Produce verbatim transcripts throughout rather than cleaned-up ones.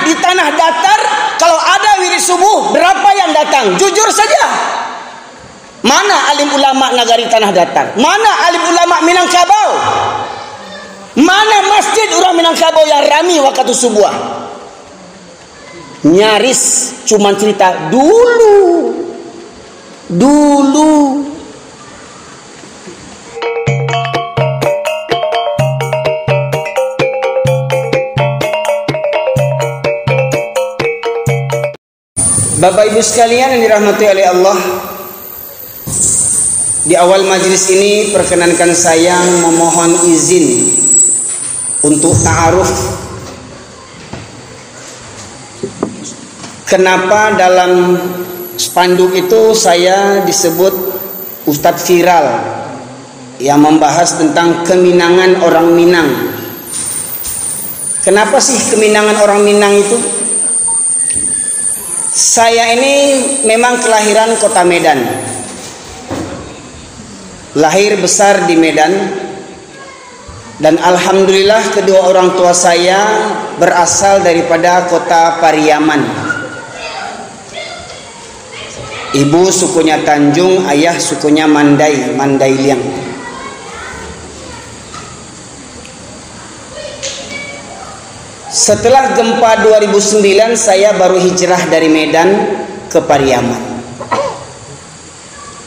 di tanah datar, kalau ada wirid subuh, berapa yang datang? Jujur saja. Mana alim ulama nagari Tanah Datar? Mana alim ulama Minangkabau? Mana masjid urang Minangkabau yang rami wakatu subuah? Nyaris cuman cerita dulu. Dulu. Bapak Ibu sekalian yang dirahmati oleh Allah, di awal majlis ini perkenankan saya memohon izin untuk ta'aruf. Kenapa dalam spanduk itu saya disebut Ustadz Viral yang membahas tentang keminangan orang Minang? Kenapa sih keminangan orang Minang itu? Saya ini memang kelahiran kota Medan. Lahir besar di Medan. Dan alhamdulillah, kedua orang tua saya berasal daripada kota Pariaman. Ibu sukunya Tanjung, ayah sukunya Mandai, Mandai Liang. Setelah gempa dua ribu sembilan, saya baru hijrah dari Medan ke Pariaman.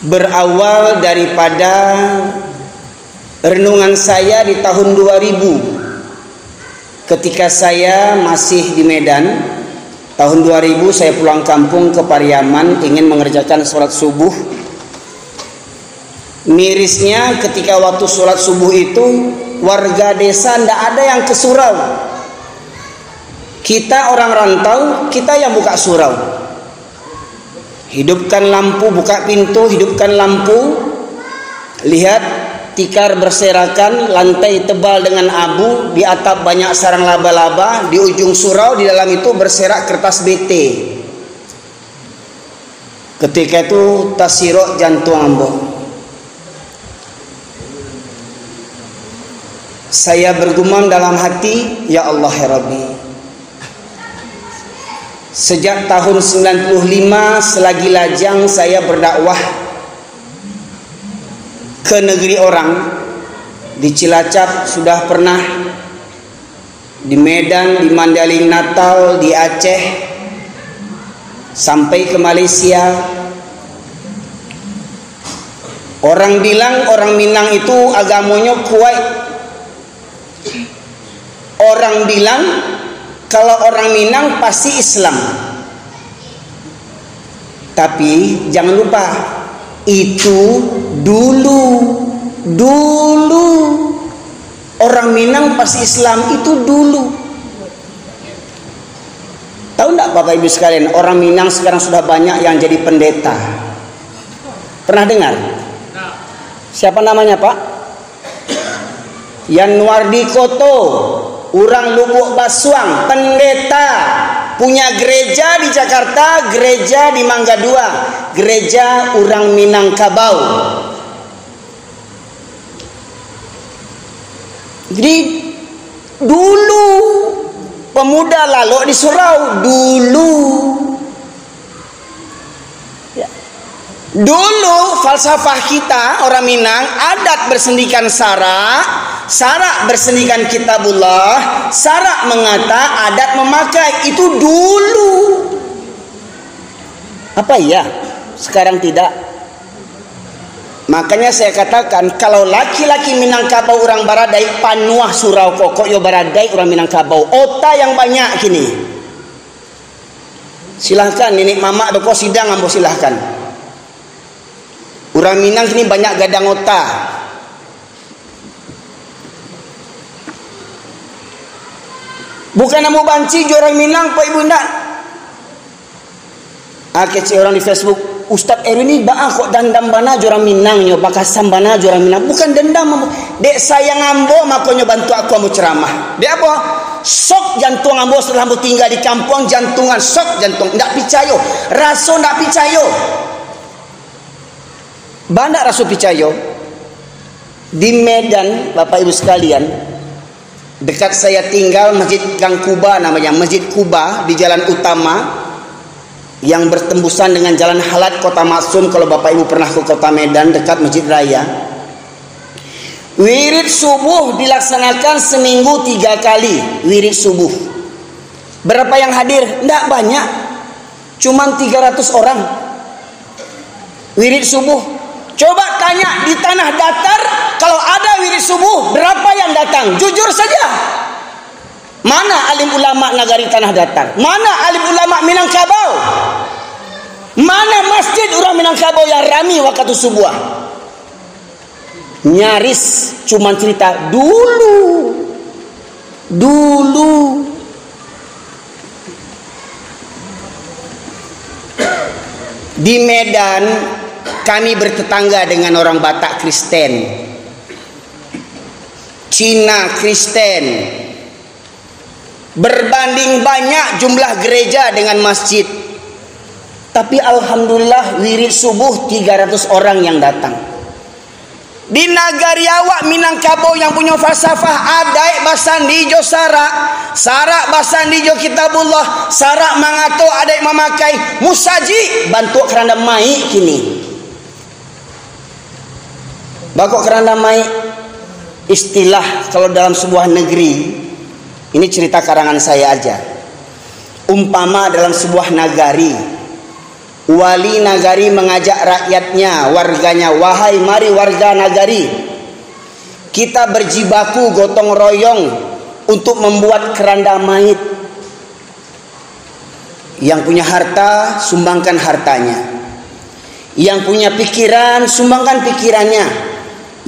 Berawal daripada renungan saya di tahun dua ribu, ketika saya masih di Medan, tahun dua ribu saya pulang kampung ke Pariaman, ingin mengerjakan sholat subuh. Mirisnya, ketika waktu sholat subuh itu, warga desa ndak ada yang ke surau. Kita orang rantau, kita yang buka surau. Hidupkan lampu, buka pintu, hidupkan lampu. Lihat, tikar berserakan, lantai tebal dengan abu, di atap banyak sarang laba-laba, di ujung surau, di dalam itu berserak kertas B T. Ketika itu, tasirok jantuang ambo. Saya bergumam dalam hati, "Ya Allah, ya Rabbi, sejak tahun sembilan puluh lima, selagi lajang saya berdakwah ke negeri orang, di Cilacap sudah pernah, di Medan, di Mandailing Natal, di Aceh, sampai ke Malaysia. Orang bilang orang Minang itu agamonyo kuaik. Orang bilang, kalau orang Minang pasti Islam." Tapi, jangan lupa, itu dulu, dulu. Orang Minang pasti Islam itu dulu. Tahu ndak, Bapak Ibu sekalian, orang Minang sekarang sudah banyak yang jadi pendeta? Pernah dengar? Siapa namanya, Pak? Yanuardi Koto, urang Lubuk Basuang, pendeta, punya gereja di Jakarta, gereja di Mangga Dua, gereja urang Minangkabau. Jadi, dulu pemuda lalok di surau, dulu. Ya. Dulu falsafah kita orang Minang, adat bersendikan sarak, sarak bersendikan kitabullah, sarak mengata, adat memakai. Itu dulu. Apa iya? Sekarang tidak. Makanya saya katakan, kalau laki-laki Minangkabau urang baradaik, panuah surau kokok yo baradaik urang Minangkabau. Ota yang banyak kini. Silahkan, nenek mamak beko sidang ambo silahkan. Urang Minang kini banyak gadang ota. Bukan ambo banci jo urang Minang, Pak Ibu, indak. Ah, kecek urang di Facebook, "Ustaz Erwin ni baa kok dandam bana jo urang Minang nyo, bakasam bana jo urang Minang." Bukan dendam, dek sayang ambo, makonyo bantuak aku ambo ceramah. Dek apo? Sok jantuang ambo setelah ambo tinggal di kampuang, jantungan, sok jantuang, ndak picayo, raso ndak picayo. Baa ndak raso picayo? Di Medan, Bapak Ibu sekalian, Dekat saya tinggal, Masjid Gang Kuba namanya, Masjid Kuba di Jalan Utama yang bertembusan dengan Jalan Halat Kota Maksum. Kalau Bapak Ibu pernah ke Kota Medan, dekat Masjid Raya. Wirid subuh dilaksanakan seminggu tiga kali, wirid subuh. Berapa yang hadir? Ndak banyak. Cuman tiga ratus orang. Wirid subuh. Coba tanya di Tanah Datar, kalau ada wirid subuh, berapa yang datang? Jujur saja. Mana alim ulama nagari Tanah Datar? Mana alim ulama Minangkabau? Mana masjid urang Minangkabau yang rami wakatu subuah? Nyaris cuman cerita dulu. Dulu. Di Medan, kami bertetangga dengan orang Batak Kristen, Cina Kristen. Berbanding banyak jumlah gereja dengan masjid. Tapi alhamdulillah, wirid subuh tiga ratus orang yang datang. Di nagari awak Minangkabau yang punyo falsafah, adaik basandi jo sarak, sarak basandi jo Kitabullah, sarak mangato adaik mamakai, musajik bantuak karanda maik kini. Bakok karanda maik, istilah kalau dalam sebuah negeri, ini cerita karangan saya aja. Umpama dalam sebuah nagari, wali nagari mengajak rakyatnya, warganya, "Wahai mari warga nagari, kita berjibaku gotong royong untuk membuat keranda maik." Yang punya harta, sumbangkan hartanya. Yang punya pikiran, sumbangkan pikirannya.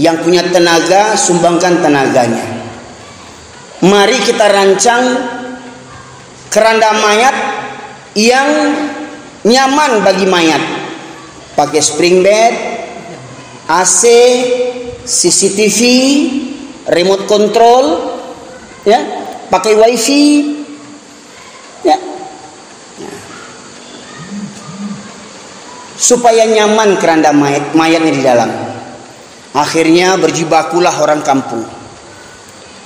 Yang punya tenaga, sumbangkan tenaganya. Mari kita rancang keranda mayat yang nyaman bagi mayat. Pakai spring bed, A C, C C T V, remote control, ya, pakai wifi, ya. Supaya nyaman keranda mayat, mayatnya di dalam. Akhirnya berjibakulah orang kampung.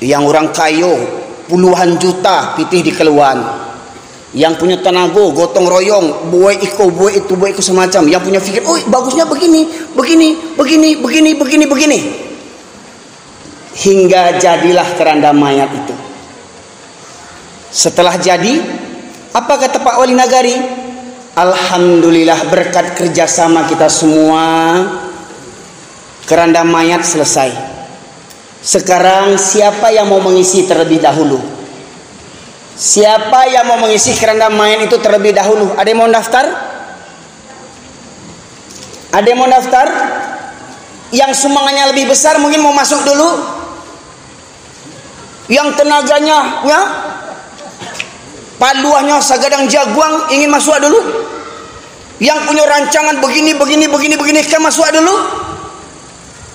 Yang orang kayo, puluhan juta pitih dikeluaan. Yang punya tanago, gotong royong, buek iko, buek itu, buek iko semacam. Yang punya pikir, "Oi, bagusnya begini, begini, begini, begini, begini, begini." Hingga jadilah keranda mayat itu. Setelah jadi, apa kata Pak Wali Nagari? "Alhamdulillah, berkat kerjasama kita semua, keranda mayat selesai. Sekarang siapa yang mau mengisi terlebih dahulu? Siapa yang mau mengisi keranda mayat itu terlebih dahulu? Ada yang mau daftar?" Ada yang mau daftar? Yang sumbangannya lebih besar mungkin mau masuk dulu. Yang tenaganya, ya, paluahnyo sagadang jaguang ingin masuk dulu. Yang punya rancangan begini, begini, begini, begini, kan masuk dulu.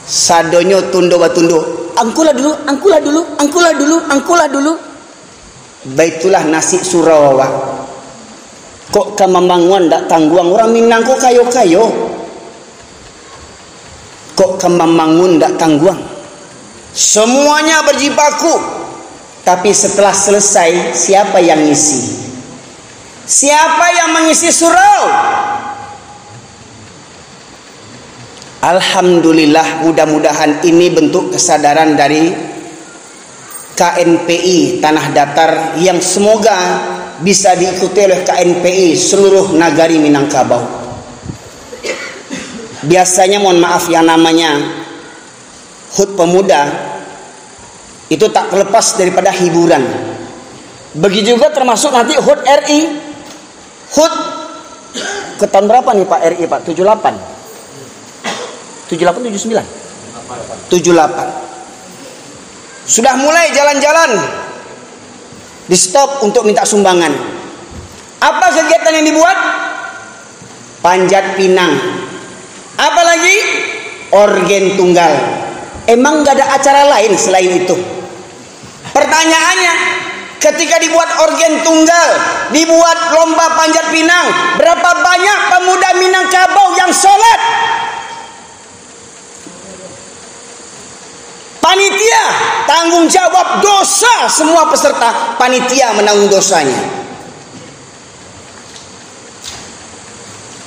Sadonyo tundo batundo. "Angkulah dulu, angkulah dulu, angkulah dulu, angkulah dulu." Baitulah nasib surau awak. Kok ka mambangun dak tangguang, urang Minang ko kayo-kayo. Kok ka mambangun dak tangguang. Semuanya berjibaku. Tapi setelah selesai, siapa yang ngisi? Siapa yang mengisi surau? Alhamdulillah, mudah-mudahan ini bentuk kesadaran dari K N P I Tanah Datar yang semoga bisa diikuti oleh K N P I seluruh nagari Minangkabau. Biasanya, mohon maaf, yang namanya HUT Pemuda itu tak terlepas daripada hiburan. Begitu juga termasuk nanti HUT R I. HUT ke tahun berapa nih, Pak, R I, Pak? Tujuh delapan? Tujuh delapan, tujuh sembilan? Tujuh delapan. Sudah mulai jalan-jalan, di-stop untuk minta sumbangan. Apa kegiatan yang dibuat? Panjat pinang. Apa lagi? Orgen tunggal. Emang gak ada acara lain selain itu? Pertanyaannya, ketika dibuat orgen tunggal, dibuat lomba panjat pinang, berapa banyak pemuda Minangkabau yang sholat? Pan Panitia, tanggung jawab dosa semua peserta, panitia menanggung dosanya.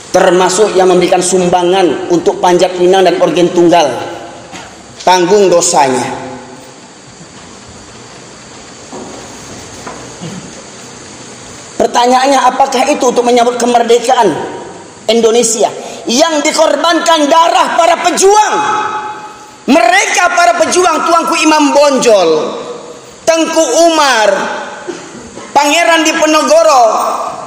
Termasuk yang memberikan sumbangan untuk Panjat Pinang dan orgen tunggal, tanggung dosanya. Pertanyaannya, apakah itu untuk menyambut kemerdekaan Indonesia yang dikorbankan darah para pejuang? Mereka, para pejuang, Tuanku Imam Bonjol, Tengku Umar, Pangeran Diponegoro,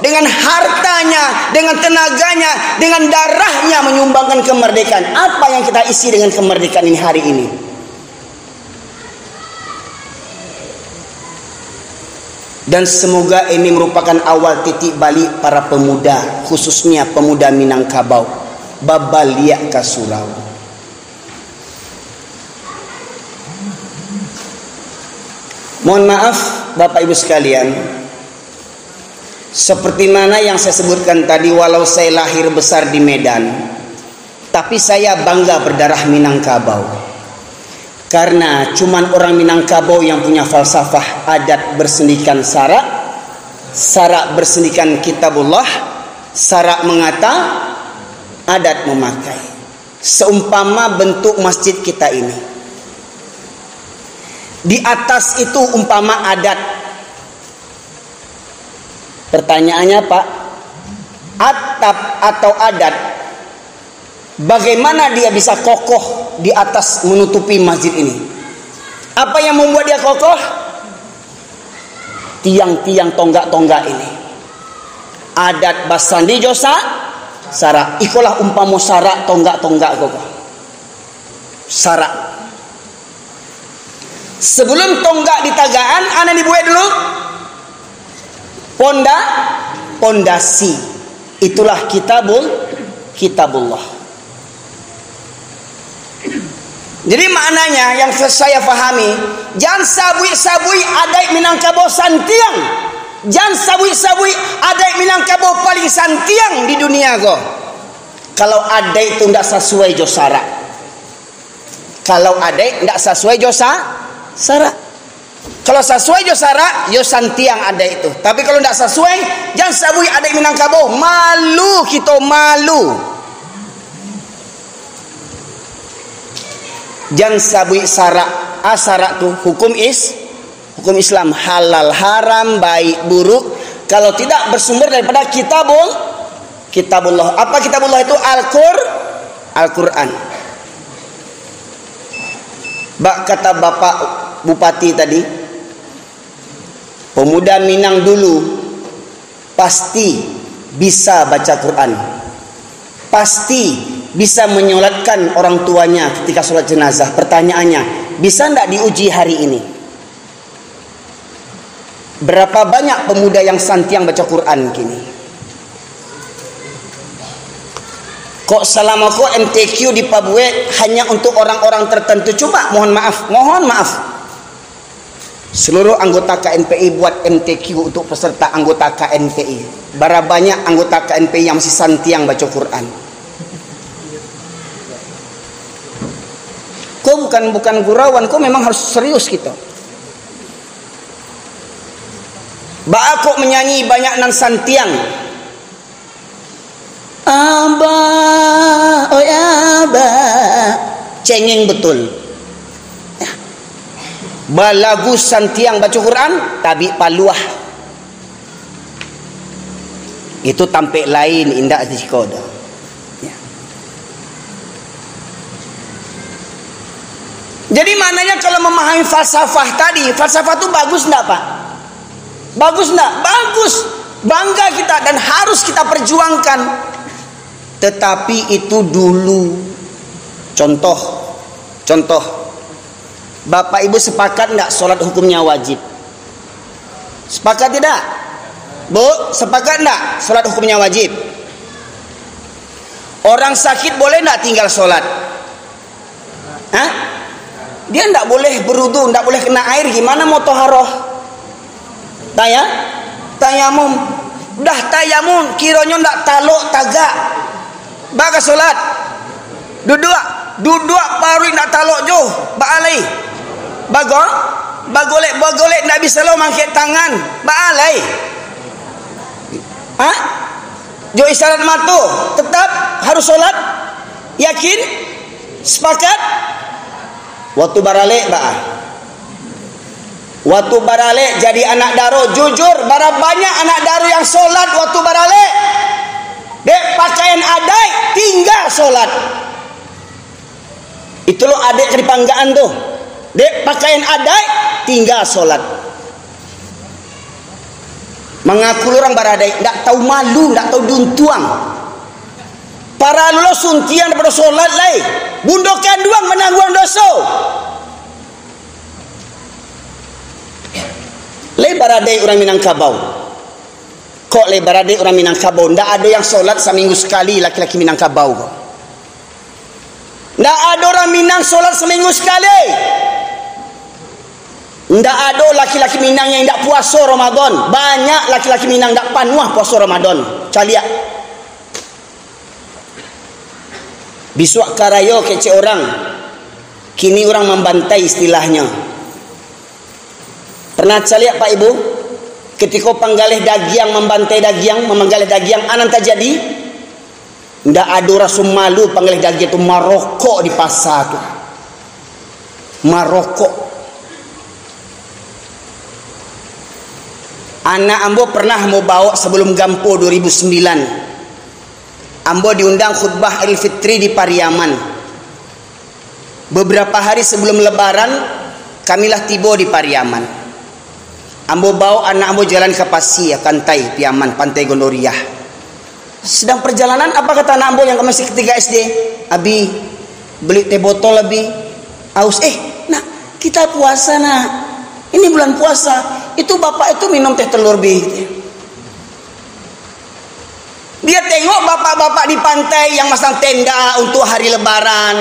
dengan hartanya, dengan tenaganya, dengan darahnya menyumbangkan kemerdekaan. Apa yang kita isi dengan kemerdekaan ini hari ini? Dan semoga ini merupakan awal titik balik para pemuda, khususnya pemuda Minangkabau, babaliak ka surau. Mohon maaf, Bapak Ibu sekalian, seperti mana yang saya sebutkan tadi, walau saya lahir besar di Medan, tapi saya bangga berdarah Minangkabau. Karena cuman orang Minangkabau yang punya falsafah adat bersendikan sarak, sarak bersendikan kitabullah, sarak mengata, adat memakai. Seumpama bentuk masjid kita ini. Di atas itu umpama adat. Pertanyaannya, Pak, atap atau adat, bagaimana dia bisa kokoh di atas menutupi masjid ini? Apa yang membuat dia kokoh? Tiang-tiang, tonggak-tonggak ini. Adat basandi jo sa-, sarak. Ikolah umpamo sarak, tonggak-tonggak ko. Sarak. Sebelum tonggak ditagaan, a nan dibuek dulu? Ponda-, pondasi. Itulah kitabul-, kitabullah. Jadi maknanya yang sa-, saya fahami, jan sabuik-sabuik adaik Minangkabau santiang. Jan sabuik-sabuik adaik Minangkabau paling santiang di dunia ko. Kalau adaik tu ndak sasuai jo sarak. Kalau adaik ndak sasuai jo sa-, sarak. Kalau sasuai jo sarak, yo santiang adaik tu. Tapi kalau ndak sasuai, jan sabuik adaik Minangkabau. Malu kito, malu. Jan sabuik sarak. A, sarak tu hukum is-, hukum Islam. Halal, haram, baik, buruk. Kalau tidak bersumber daripada kitabul-, kitabullah. Apa kitabullah itu? Al-Qur-, Al-Quran. Bak kata Bapak Bupati tadi, pemuda Minang dulu pasti bisa baca Quran, pasti bisa menyolatkan orang tuanya ketika sholat jenazah. Pertanyaannya, bisa ndak diuji hari ini? Berapa banyak pemuda yang santiang baca Quran kini? Kok salamo ko M T Q dipabuek hanya untuk orang-orang tertentu? Cuba, mohon maaf, mohon maaf. Seluruh anggota K N P I buat M T Q untuk peserta anggota K N P I. Bara banyak anggota K N P I yang masih santiang baca Quran? Ko bukan, bukan gurauan, ko memang harus serius kito. Baa kok manyanyi banyak nan santiang? Abah, oi Abah, cengeng betul. Balagu santiang baca Quran, tabik paluah. Itu tampek lain, indak di siko doh. Ya. Jadi maknanya kalau memahami falsafah tadi, falsafah tu bagus ndak, Pak? Bagus ndak? Bagus. Bangga kita dan harus kita perjuangkan. Tetapi itu dulu. Contoh, contoh. Bapak Ibu sepakat ndak sholat hukumnya wajib? Sepakat tidak? Bu, sepakat ndak sholat hukumnya wajib? Orang sakit boleh ndak tinggal sholat? Hah? Dia ndak boleh berudu, ndak boleh kena air, gimana mau toharoh? Taya-, tayamum. Dah tayamum, kironyo ndak talok tagak. Baa ka sholat? Duduak, duduak paruik ndak talok jo, baa lai? Bago-, bagolek-bagolek ndak bisa lo mangkek tangan. Baa lai? Hah? Jo isyarat mato, tetap harus sholat? Yakin? Sepakat? Waktu baralek, baa? Waktu baralek jadi anak daro, jujur, bara banyak anak daro yang sholat waktu baralek? Dek pakaian adaik, tingga sholat. Itu lo adaik ka dipanggaan tu. Dek pakaian adaik, tingga sholat. Mangaku lo urang baradaik, ndak tahu malu, ndak tahu diuntuang. Paralu lo suntiang daripado sholat lai. Bundo kanduang manangguang doso. Lai baradaik urang Minangkabau. Kok lai baradaik urang Minangkabau? Ndak ado yang sholat saminggu sakali laki-laki Minangkabau ko. Ndak ado urang Minang sholat saminggu sakali. Ndak ado laki-laki Minang yang indak puaso Ramadan. Banyak laki-laki Minang ndak panuah puaso Ramadan. Caliak. Bisuak karayo kecek urang. Kini urang mambantai istilahnyo. Pernah caliak, Pak Ibu? Ketiko panggaleh dagiang mambantai dagiang, mamanggaleh dagiang, a nan tajadi? Ndak ado raso malu panggaleh dagiang tu marokok di pasa tu. Marokok. Anak ambo pernah ambo bawok sabalum gampo dua ribu sambilan. Ambo diundang khutbah Idul Fitri di Pariaman. Beberapa hari sebelum Lebaran, kami lah tibo di Pariaman. Ambo bawok anak ambo jalan ka Pasia, Kantai, Piaman, Pantai Gondoriah. Sedang perjalanan, apa kata anak ambo yang masih ketiga S D? "Abi, beli teh botol, Abi. Aus." "Eh, Nak, kita puasa, Nak. Ini bulan puasa. Itu bapak itu minum teh telur, Bi," gitu. Dia tengok bapak-bapak di pantai yang masang tenda untuk hari Lebaran,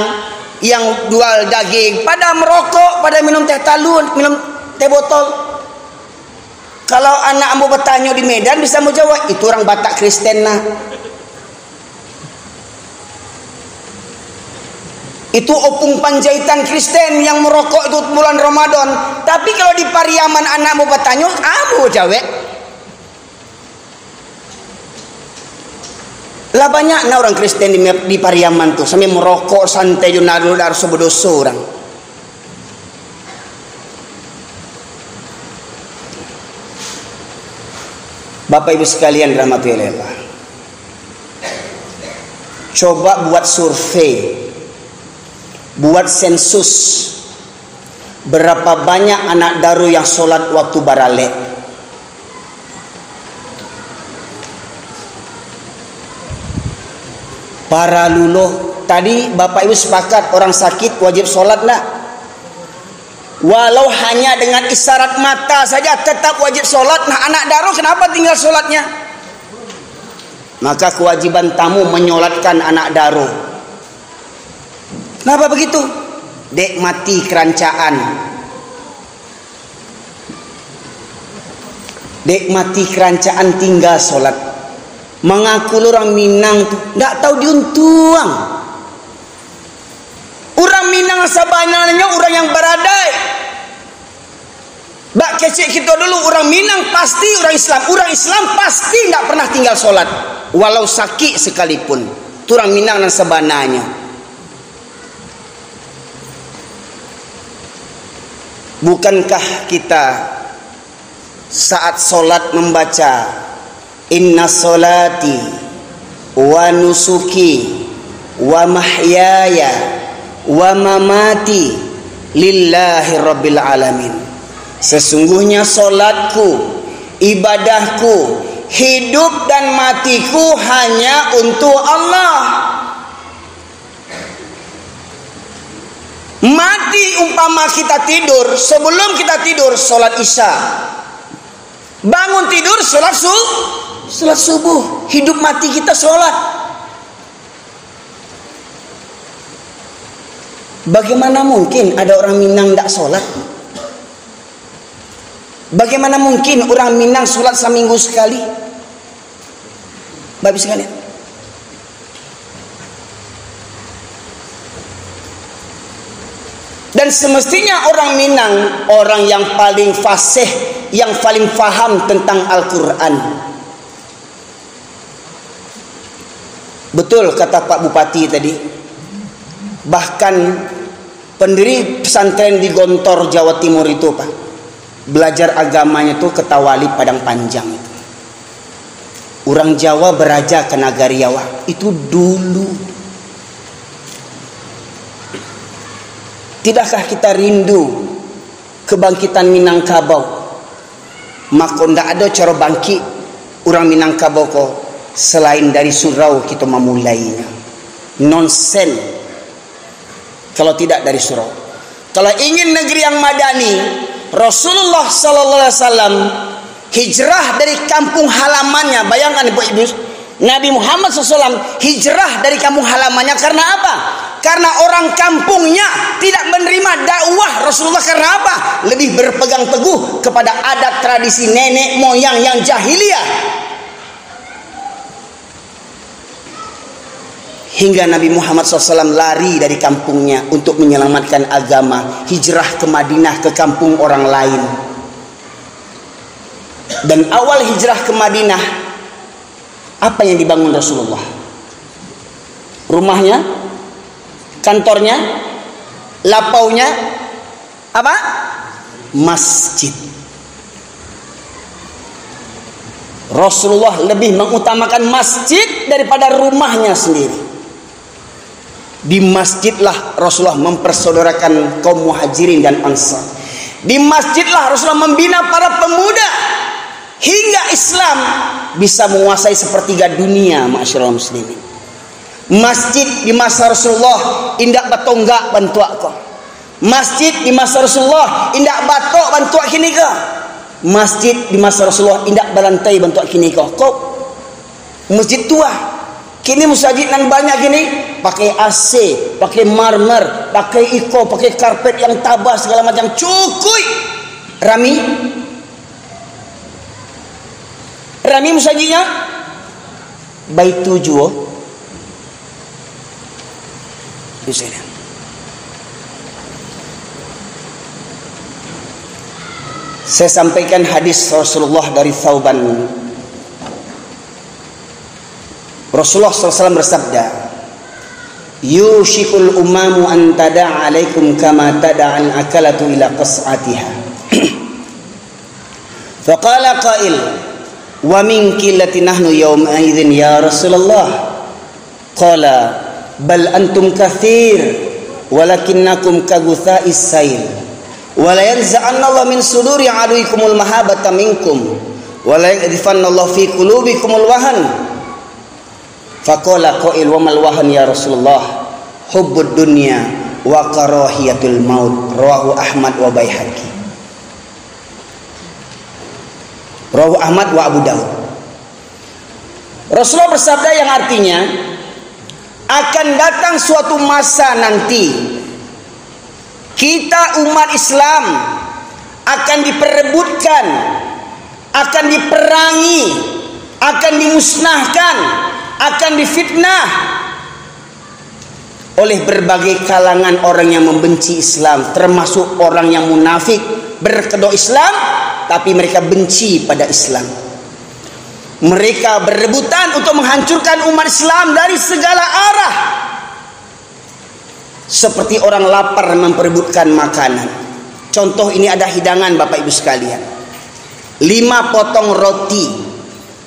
yang jual daging, pada merokok, pada minum teh talun, minum teh botol. Kalau anak ambo batanyo di Medan, bisa ambo jawab, "Itu urang Batak Kristen, Nak. Itu opung panjaitan Kristen yang merokok itu bulan Ramadan." Tapi kalau di Pariaman anak ambo batanyo, ambo jawab. Lah banyak nah urang Kristen di, di Pariaman tu, sambil merokok santai jo, ndak ado raso badoso urang. Bapak Ibu sekalian rahmati Allah, coba buat survei, buat sensus. Berapa banyak anak daro yang sholat waktu baralek? Paralu lo. Tadi Bapak Ibu sepakat, orang sakit wajib sholat ndak? Walau hanya dengan isyarat mata saja, tetap wajib sholat. Nah, anak daro kenapa tinggal sholatnya? Maka kewajiban tamu menyolatkan anak daro. Kenapa begitu? Dek mati kerancaan. Dek mati kerancaan tinggal sholat. Mangaku lo urang Minang tu, ndak tahu diuntuang. Urang Minang sabananyo urang yang baradaik. Bak kecek kito dulu, urang Minang pasti urang Islam. Urang Islam pasti ndak pernah tinggal sholat, walau sakik sekalipun. Tu urang Minang nan sabananyo. Bukankah kita saat sholat membaca, "Inna sholati wa nusuki wa mahyaya wa mamati lillahi rabbil alamin"? Sesungguhnya sholatku, ibadahku, hidup dan matiku hanya untuk Allah. Mati umpama kita tidur, sebelum kita tidur, sholat Isya. Bangun tidur, sholat su-, sholat subuh. Hidup mati kita sholat. Bagaimana mungkin ada orang Minang ndak sholat? Bagaimana mungkin orang Minang sholat saminggu sekali? Bapak Ibu sekalian. Dan Semestinya orang Minang, orang yang paling fasih, yang paling faham tentang Al-Quran. Betul kata Pak Bupati tadi, bahkan pendiri pesantren di Gontor, Jawa Timur itu, Pak, belajar agamanya tu ke Tawalib Padang Panjang itu. Urang Jawa baraja ka nagari awak itu dulu. Tidakkah kita rindu kebangkitan Minangkabau? Mako, ndak ado caro bangkik urang Minangkabau ko, selain dari surau kito mamulainyo. Nonsen. Kalau tidak dari surau. Kalau ingin negeri yang madani, Rasulullah sallallahu alaihi wasallam hijrah dari kampung halamannya. Bayangkan, Ibu, Ibu, Nabi Muhammad sallallahu alaihi wasallam hijrah dari kampung halamannya karena apa? Karena orang kampungnya tidak menerima dakwah Rasulullah. Karena apa? Lebih berpegang teguh kepada adat tradisi nenek moyang yang jahiliyah. Hingga Nabi Muhammad sallallahu alaihi wasallam lari dari kampungnya untuk menyelamatkan agama, hijrah ke Madinah, ke kampung orang lain. Dan awal hijrah ke Madinah, apa yang dibangun Rasulullah? Rumahnya, kantornya, lapaunya, apa? Masjid. Rasulullah lebih mengutamakan masjid daripada rumahnya sendiri. Di masjidlah Rasulullah mempersaudarakan kaum Muhajirin dan Ansar. Di masjidlah Rasulullah membina para pemuda, hingga Islam bisa menguasai sepertiga dunia, ma'asyiral muslimin. Masjid di masa Rasulullah indak batonggak bantuak ko. Masjid di masa Rasulullah indak batok bantuak kini ko. Masjid di masa Rasulullah indak balantai bantuak kini ko. Ko masjid tua. Kini musajik nan banyak kini pakai A C, pakai marmer, pakai iko, pakai karpet yang tabah segala macam. Cukuik rami. Rami musajiknya. Baitu juo. Saya sampaikan hadis Rasulullah dari Thauban. Rasulullah sallallahu alaihi wasallam bersabda, "Yushikul umamu an tada'a alaikum kama tada'al akalatu ila qas'atiha." Faqala qail, "Wa min qillati nahnu yawma idzin ya Rasulullah?" Qala, "Bal antum katsir, walakinnakum kagutsa'is sail. Wa la yanza'annallahu min suduri aduikumul mahabbata minkum, wa la yaqdhifannallahu fi qulubikumul wahan." Faqala qail, "Wa mal wahan ya Rasulullah?" "Hubbud dunya wa karahiyatul maut." Rawahu Ahmad wa Baihaqi. Rawahu Ahmad wa Abu Daud. Rasulullah bersabda yang artinya, akan datang suatu masa nanti, kita umat Islam akan diperebutkan, akan diperangi, akan dimusnahkan, akan difitnah oleh berbagai kalangan orang yang membenci Islam, termasuk orang yang munafik, berkedok Islam, tapi mereka benci pada Islam. Mereka berebutan untuk menghancurkan umat Islam dari segala arah. Seperti orang lapar memperebutkan makanan. Contoh, ini ada hidangan, Bapak Ibu sekalian. Lima potong roti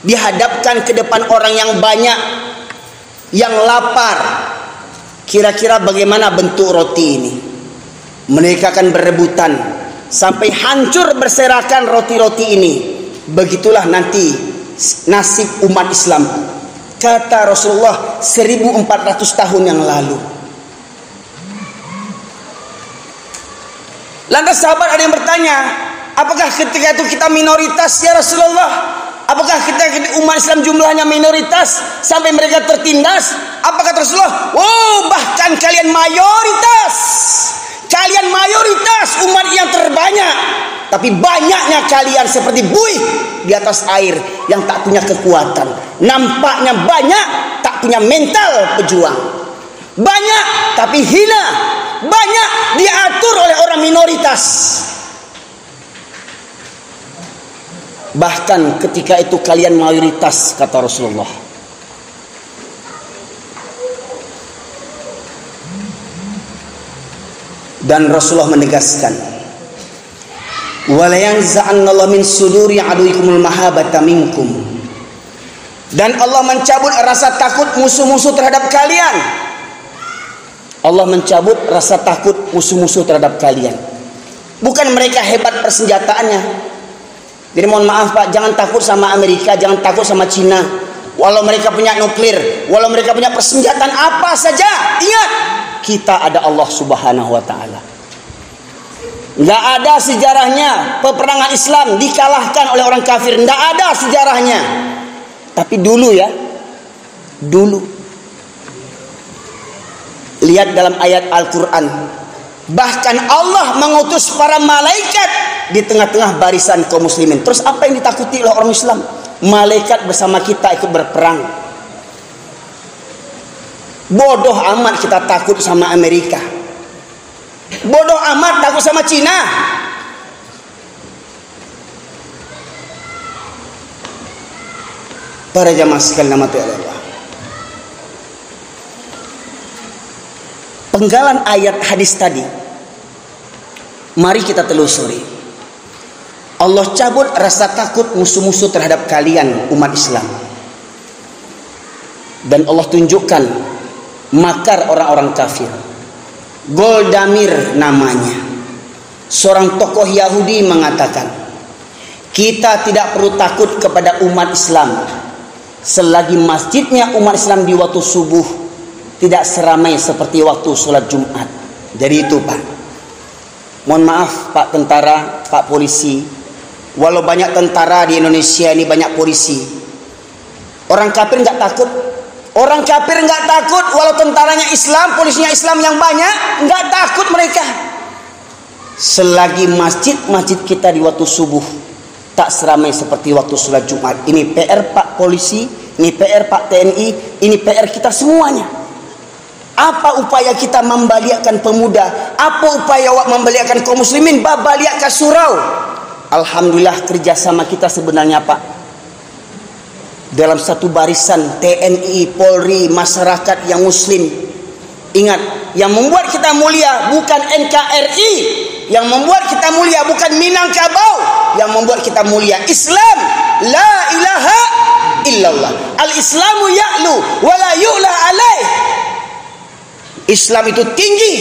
dihadapkan ke depan orang yang banyak, yang lapar. Kira-kira bagaimana bentuk roti ini? Mereka akan berebutan sampai hancur berserakan roti-roti ini. Begitulah nanti nasib umat Islam, kata Rasulullah seribu empat ratus tahun yang lalu. Lantas sahabat ada yang bertanya, "Apakah ketika itu kita minoritas, ya Rasulullah? Apakah ketika itu umat Islam jumlahnya minoritas sampai mereka tertindas?" Apa kata Rasulullah? "Oh, bahkan kalian mayoritas. Kalian mayoritas umat yang terbanyak. Tapi banyaknya kalian seperti buih di atas air yang tak punya kekuatan. Nampaknya banyak, tak punya mental pejuang. Banyak, tapi hina. Banyak diatur oleh orang minoritas. Bahkan ketika itu kalian mayoritas, kata Rasulullah. Dan Rasulullah menegaskan, "Wa la yanza'annallahu min suduri aduwikumul mahabbata minkum." Dan Allah mencabut rasa takut musuh-musuh terhadap kalian. Allah mencabut rasa takut musuh-musuh terhadap kalian. Bukan mereka hebat persenjataannya. Jadi mohon maaf, Pak, jangan takut sama Amerika, jangan takut sama Cina. Walau mereka punya nuklir, walau mereka punya persenjataan apa saja, ingat, kita ada Allah Subhanahu wa Ta'ala. Nggak ada sejarahnya peperangan Islam dikalahkan oleh orang kafir. Nggak ada sejarahnya. Tapi dulu, ya, dulu. Lihat dalam ayat Al-Quran. Bahkan Allah mengutus para malaikat di tengah-tengah barisan kaum muslimin. Terus apa yang ditakuti oleh orang Islam? Malaikat bersama kita ikut berperang. Bodoh amat kita takut sama Amerika. Bodoh amat takut sama Cina. Para jamaah sekalian, rahmati Allah. Penggalan ayat hadis tadi, mari kita telusuri. Allah cabut rasa takut musuh-musuh terhadap kalian, umat Islam. Dan Allah tunjukkan makar orang-orang kafir. Goldamir namanya, seorang tokoh Yahudi mengatakan, "Kita tidak perlu takut kepada umat Islam selagi masjidnya umat Islam di waktu subuh tidak seramai seperti waktu sholat Jumat." Jadi itu, Pak. Mohon maaf, Pak Tentara, Pak Polisi. Walau banyak tentara di Indonesia ini, banyak polisi, orang kafir nggak takut. Orang kafir nggak takut, walau tentaranya Islam, polisinya Islam yang banyak, nggak takut mereka. Selagi masjid-masjid kita di waktu subuh tak seramai seperti waktu sholat Jumat, ini P R Pak Polisi, ini P R Pak T N I, ini P R kita semuanya. Apa upaya kita mambaliakkan pemuda? Apa upaya awak mambaliakkan kaum muslimin babaliak ka surau? Alhamdulillah, kerjasama kita sebenarnya, Pak. Dalam satu barisan, T N I, Polri, masyarakat yang muslim. Ingat, yang membuat kita mulia bukan N K R I. Yang membuat kita mulia bukan Minangkabau. Yang membuat kita mulia Islam. La ilaha illallah. Al-Islamu ya'lu wa la yu'la alaih. Islam itu tinggi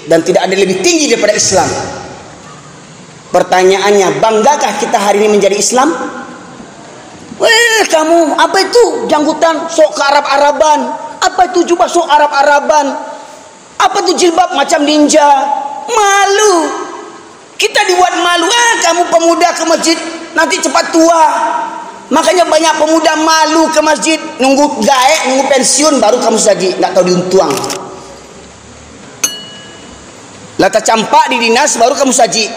dan tidak ada lebih tinggi daripada Islam. Pertanyaannya, banggakah kita hari ini menjadi Islam? Weh, kamu, apa itu janggutan sok kearab-araban? Apa itu jubah sok arab-araban? Apa itu jilbab macam ninja? Malu. Kita dibuat malu, ah, kamu pemuda ke masjid, nanti cepat tua. Makanya banyak pemuda malu ke masjid, nunggu gaek, nunggu pensiun, baru ka musajik, ndak tahu diuntuang. Lah tacampak di dinas, baru ka musajik.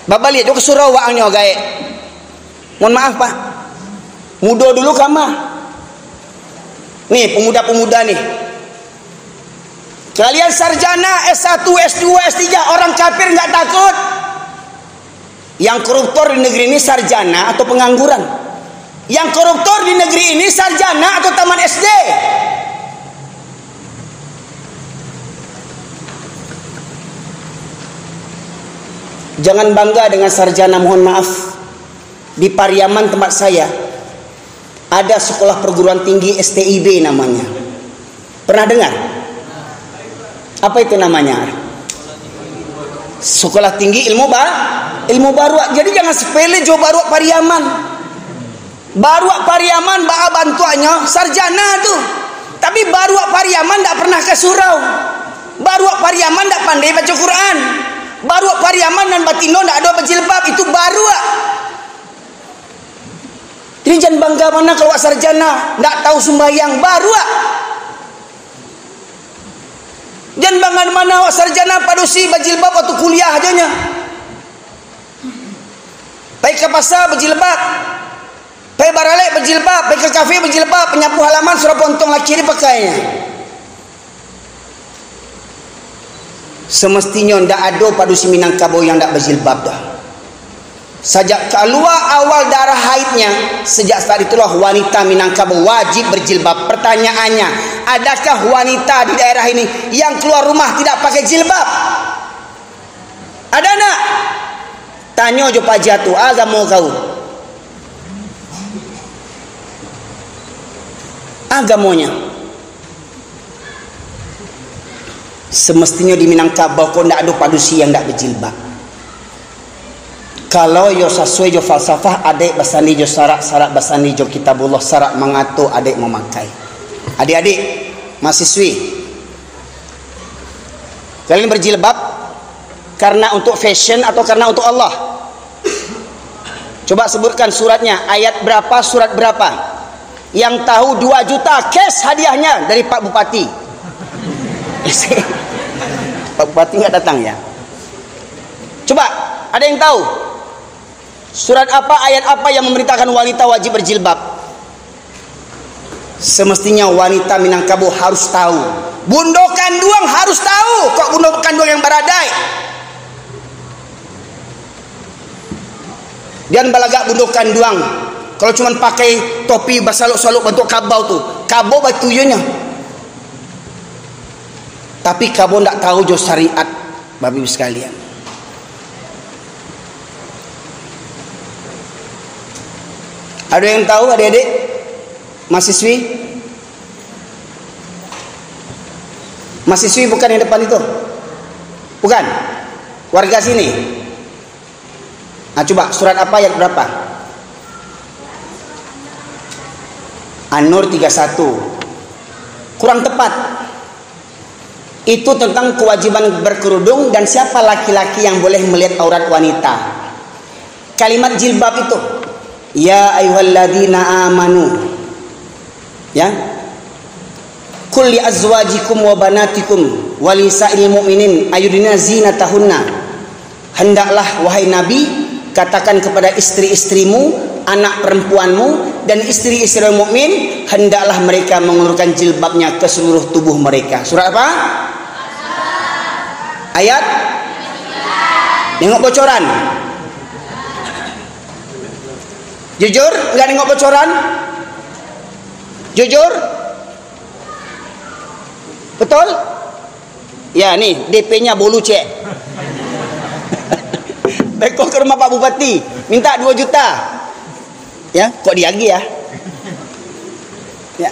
Babaliak jo ka surau waangnyo gaek. Mohon maaf, Pak. Mudo dulu kama. Nih, pemuda-pemuda nih. Kalian sarjana S satu, S dua, S tiga, orang kafir nggak takut. Yang koruptor di negeri ini sarjana atau pengangguran? Yang koruptor di negeri ini sarjana atau tamat S D? Jangan bangga dengan sarjana, mohon maaf. Di Pariaman tempat saya, ada sekolah perguruan tinggi S T I B namanya. Pernah dengar? Apa itu namanya? Sekolah Tinggi Ilmu Ba-, Ilmu Baruak. Jadi jangan sepele jo Baruak Pariaman. Baruak Pariaman baa bantuaknyo, sarjana tu. Tapi Baruak Pariaman ndak pernah ka surau. Baruak Pariaman ndak pandai baca Quran. Baruak Pariaman nan batino ndak ado bajilbab, itu Baruak. Jadi jan bangga bana kalau awak sarjana, ndak tahu sumbayang, Baruak. Jan bangga bana awak sarjana padusi bajilbab waktu kuliah ajo nyo. Pai ka pasa bajilbab, pai baralek bajilbab, pai ka kafe bajilbab, panyapu halaman surau pontong laki dipakainyo. Semestinyo ndak ado padusi Minangkabau yang ndak bajilbab doh. Sajak kalua awal darah haidnya, sejak saat itulah wanita Minangkabau wajib berjilbab. Pertanyaannya, adakah wanita di daerah ini yang keluar rumah tidak pakai jilbab? Ada ndak? Tanyo jo paja tu, agamo kau. Agamonyo. Semestinyo di Minangkabau ko ndak ado padusi yang ndak bajilbab. Kalau yo sasuai jo falsafah, adaik basandi jo sarak, sarak basandi jo Kitabullah, sarak mangato, adaik mamakai. Adik-adik, mahasiswi, kalian berjilbab karena untuk fashion atau karena untuk Allah? Coba sebutkan suratnya, ayat berapa, surat berapa. Yang tahu dua juta cash hadiahnya dari Pak Bupati. Pak Bupati nggak datang ya. Coba, ada yang tahu? Surat apa, ayat apa yang memerintahkan wanita wajib berjilbab? Semestinya wanita Minangkabau harus tahu. Bundo kanduang harus tahu. Kok bundo kanduang yang baradaik? Jan balagak bundo kanduang. Kalau cuman pakai topi basaluk-saluk bantuak kabau tu, kabau batujuannya. Tapi kabau ndak tahu jo syariat, Bapak Ibu sekalian. Ada yang tahu, adik-adik? Mahasiswi? Mahasiswi bukan yang depan itu? Bukan? Warga sini? Nah, coba, surat apa ayat berapa? An-Nur tiga satu. Kurang tepat. Itu tentang kewajiban berkerudung dan siapa laki-laki yang boleh melihat aurat wanita. Kalimat jilbab itu, "Ya ayyuhalladzina amanu." Ya. "Qul li azwajikum wa banatikum wa lisa'il mu'minin yudnina zinatahunna." Hendaklah, wahai Nabi, katakan kepada istri-istrimu, anak perempuanmu, dan istri-istri orang mukmin, hendaklah mereka mengulurkan jilbabnya ke seluruh tubuh mereka. Surat apa? Ayat? Nengok bocoran. Jujur, nggak nengok bocoran? Jujur? Betul? Ya, ni, D P-nya bolu cek. Beko ke rumah Pak Bupati, minta dua juta. Ya, kok diagih ya? Ya.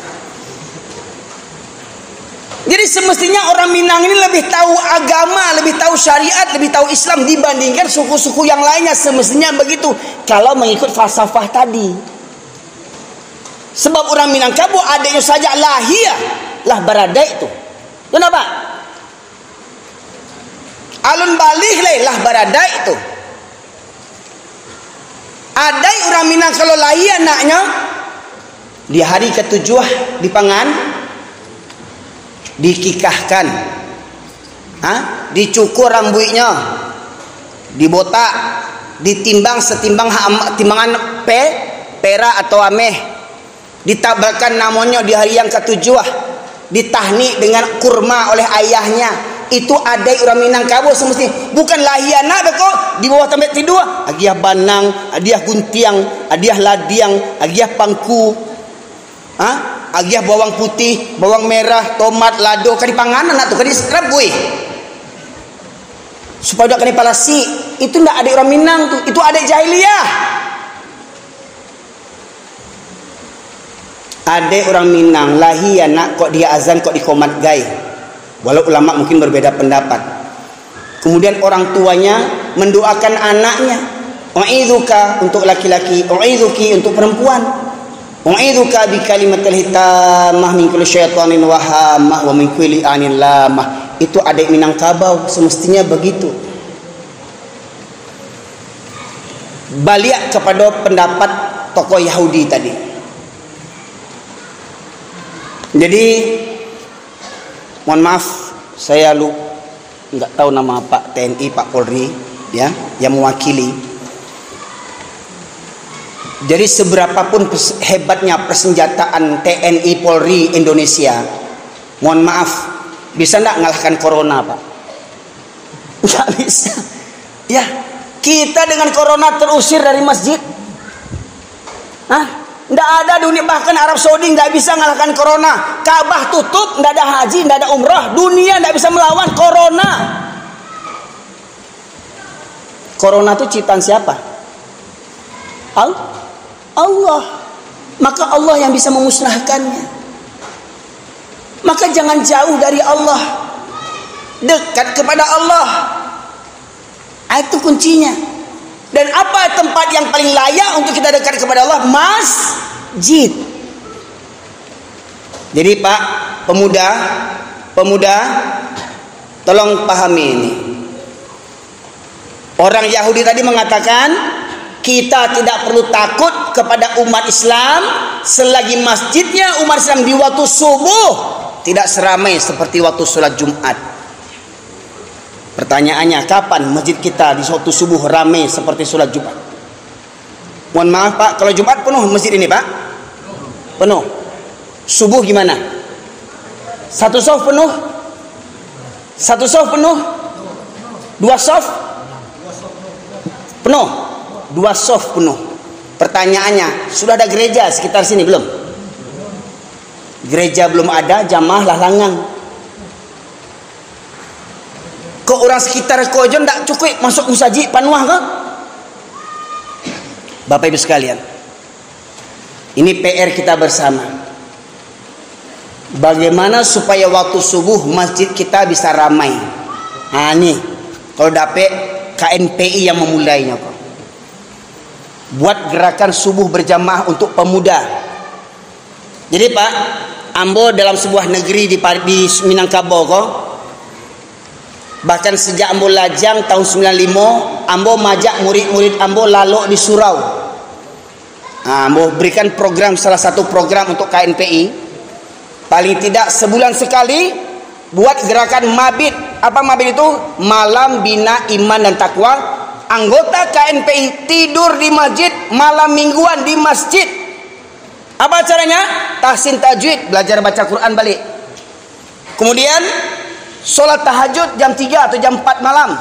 Jadi, semestinya orang Minang ini lebih tahu agama, lebih tahu syariat, lebih tahu Islam dibandingkan suku-suku yang lainnya. Semestinya begitu, kalau mengikut falsafah tadi. Sebab urang Minangkabau adiknyo sajak lahia lah baradaik tu. Kenapa? Alun balih lai lah baradaik tu. Adaik urang Minang kalau lahia anaknyo, di hari katujuah dipangan, dikikahkan. Ha? Dicukur rambuiknyo, dibotak, ditimbang satimbang ha-, am-, timbangan pe-, perak atau ameh, ditabalkan namonyo di hari yang katujuah, ditahnik dengan kurma oleh ayahnya. Itu adaik urang Minangkabau semestinya. Bukan lahia anak beko di bawah tampek tidua, agiah banang, agiah guntiang, agiah ladiang, agiah pangku. Ha? Agiah bawang putih, bawang merah, tomat, lado, ka dipangan anak tu, ka diserabuih. Supaya dak kanai palasik. Itu ndak adaik urang Minang tu, itu adaik jahiliah. Adaik urang Minang, lahia anak kok diazan, kok dikomat gai. Walau ulama mungkin berbeda pendapat. Kemudian orang tuanya mendoakan anaknya. U'idzuka untuk laki-laki, u'idzuki untuk perempuan. U'idzuka bi kalimatil hitamah min kulli syaitanin wahamah wa min kulli ainin lamah. Itu adaik Minangkabau, semestinya begitu. Baliak kepada pendapat tokoh Yahudi tadi. Jadi, mohon maaf, saya lu-, nggak tahu nama Pak T N I, Pak Polri, ya, yang mewakili. Jadi, seberapapun pes-, hebatnya persenjataan T N I Polri Indonesia, mohon maaf, bisa nggak ngalahkan corona, Pak? Nggak bisa. Ya, kita dengan corona terusir dari masjid. Hah? Nggak ada dunia, bahkan Arab Saudi nggak bisa ngalahkan corona. Ka'bah tutup, nggak ada haji, nggak ada umrah. Dunia nggak bisa melawan corona. Corona itu ciptaan siapa? Al-, Allah. Maka Allah yang bisa memusnahkannya. Maka jangan jauh dari Allah. Dekat kepada Allah. Ah, itu kuncinya. Dan apa tempat yang paling layak untuk kita dekat kepada Allah? Masjid. Jadi, Pak, pemuda, pemuda, tolong pahami ini. Orang Yahudi tadi mengatakan, "Kita tidak perlu takut kepada umat Islam selagi masjidnya umat Islam di waktu subuh tidak seramai seperti waktu sholat Jumat." Pertanyaannya, kapan masjid kita di waktu subuh ramai seperti sholat Jumat? Mohon maaf, Pak, kalau Jumat penuh masjid ini, Pak? Penuh. Subuh gimana? Satu sof penuh? Satu sof penuh? Dua sof? Penuh. Dua sof penuh. Pertanyaannya, sudah ada gereja sekitar sini belum? Gereja belum ada, jamaah lah langang. Kok orang sekitar ko aja ndak cukuik masuk musajik, panuah ko? Bapak Ibu sekalian, ini P R kita bersama. Bagaimana supaya waktu subuh masjid kita bisa ramai? Ha, ni, kalau dapek K N P I yang memulainya ko. Buat gerakan subuh berjamaah untuk pemuda. Jadi, Pak, ambo dalam sebuah negeri di, di Minangkabau ko, bahkan sejak ambo lajang tahun sembilan limo, ambo majak murid-murid ambo lalok di surau. Ha, ambo berikan program, salah satu program untuk K N P I. Paling tidak sebulan sekali, buat gerakan mabit. Apa mabit itu? Malam Bina Iman dan Takwa. Anggota K N P I tidur di masjid malam mingguan di masjid. Apa acaranya? Tahsin tajwid, belajar baca Quran balik. Kemudian, sholat tahajud jam tiga atau jam empat malam.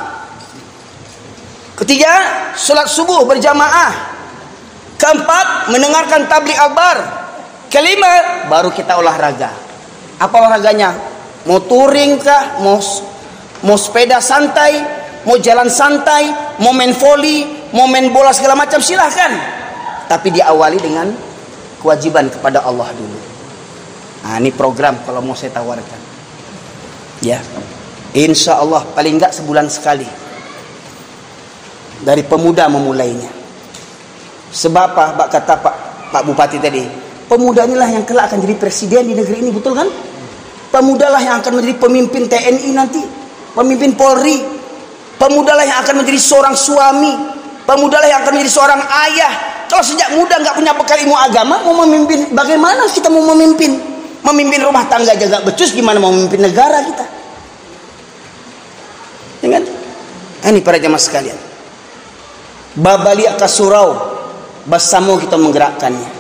Ketiga, sholat subuh berjamaah. Keempat, mendengarkan tabligh akbar. Kelima, baru kita olahraga. Apa olahraganya? Mau touring kah? Mau, mau sepeda santai? Mau jalan santai? Mau main voli? Mau main bola segala macam? Silahkan. Tapi diawali dengan kewajiban kepada Allah dulu. Nah, ini program kalau mau saya tawarkan. Ya. Insya Allah, paling enggak sebulan sekali. Dari pemuda memulainya. Sebab apa? Bak kata Pak, Pak Bupati tadi, pemuda inilah yang kelak akan jadi presiden di negeri ini, betul kan? Pemudalah yang akan menjadi pemimpin T N I nanti, pemimpin Polri. Pemudalah yang akan menjadi seorang suami. Pemudalah yang akan menjadi seorang ayah. Kalau sejak muda nggak punya bekal ilmu agama, mau memimpin, bagaimana kita mau memimpin? Memimpin rumah tangga aja nggak becus, gimana mau memimpin negara kita? Ya kan? Ini para jamaah sekalian. Babaliak ka surau, basamo kita menggerakkannya.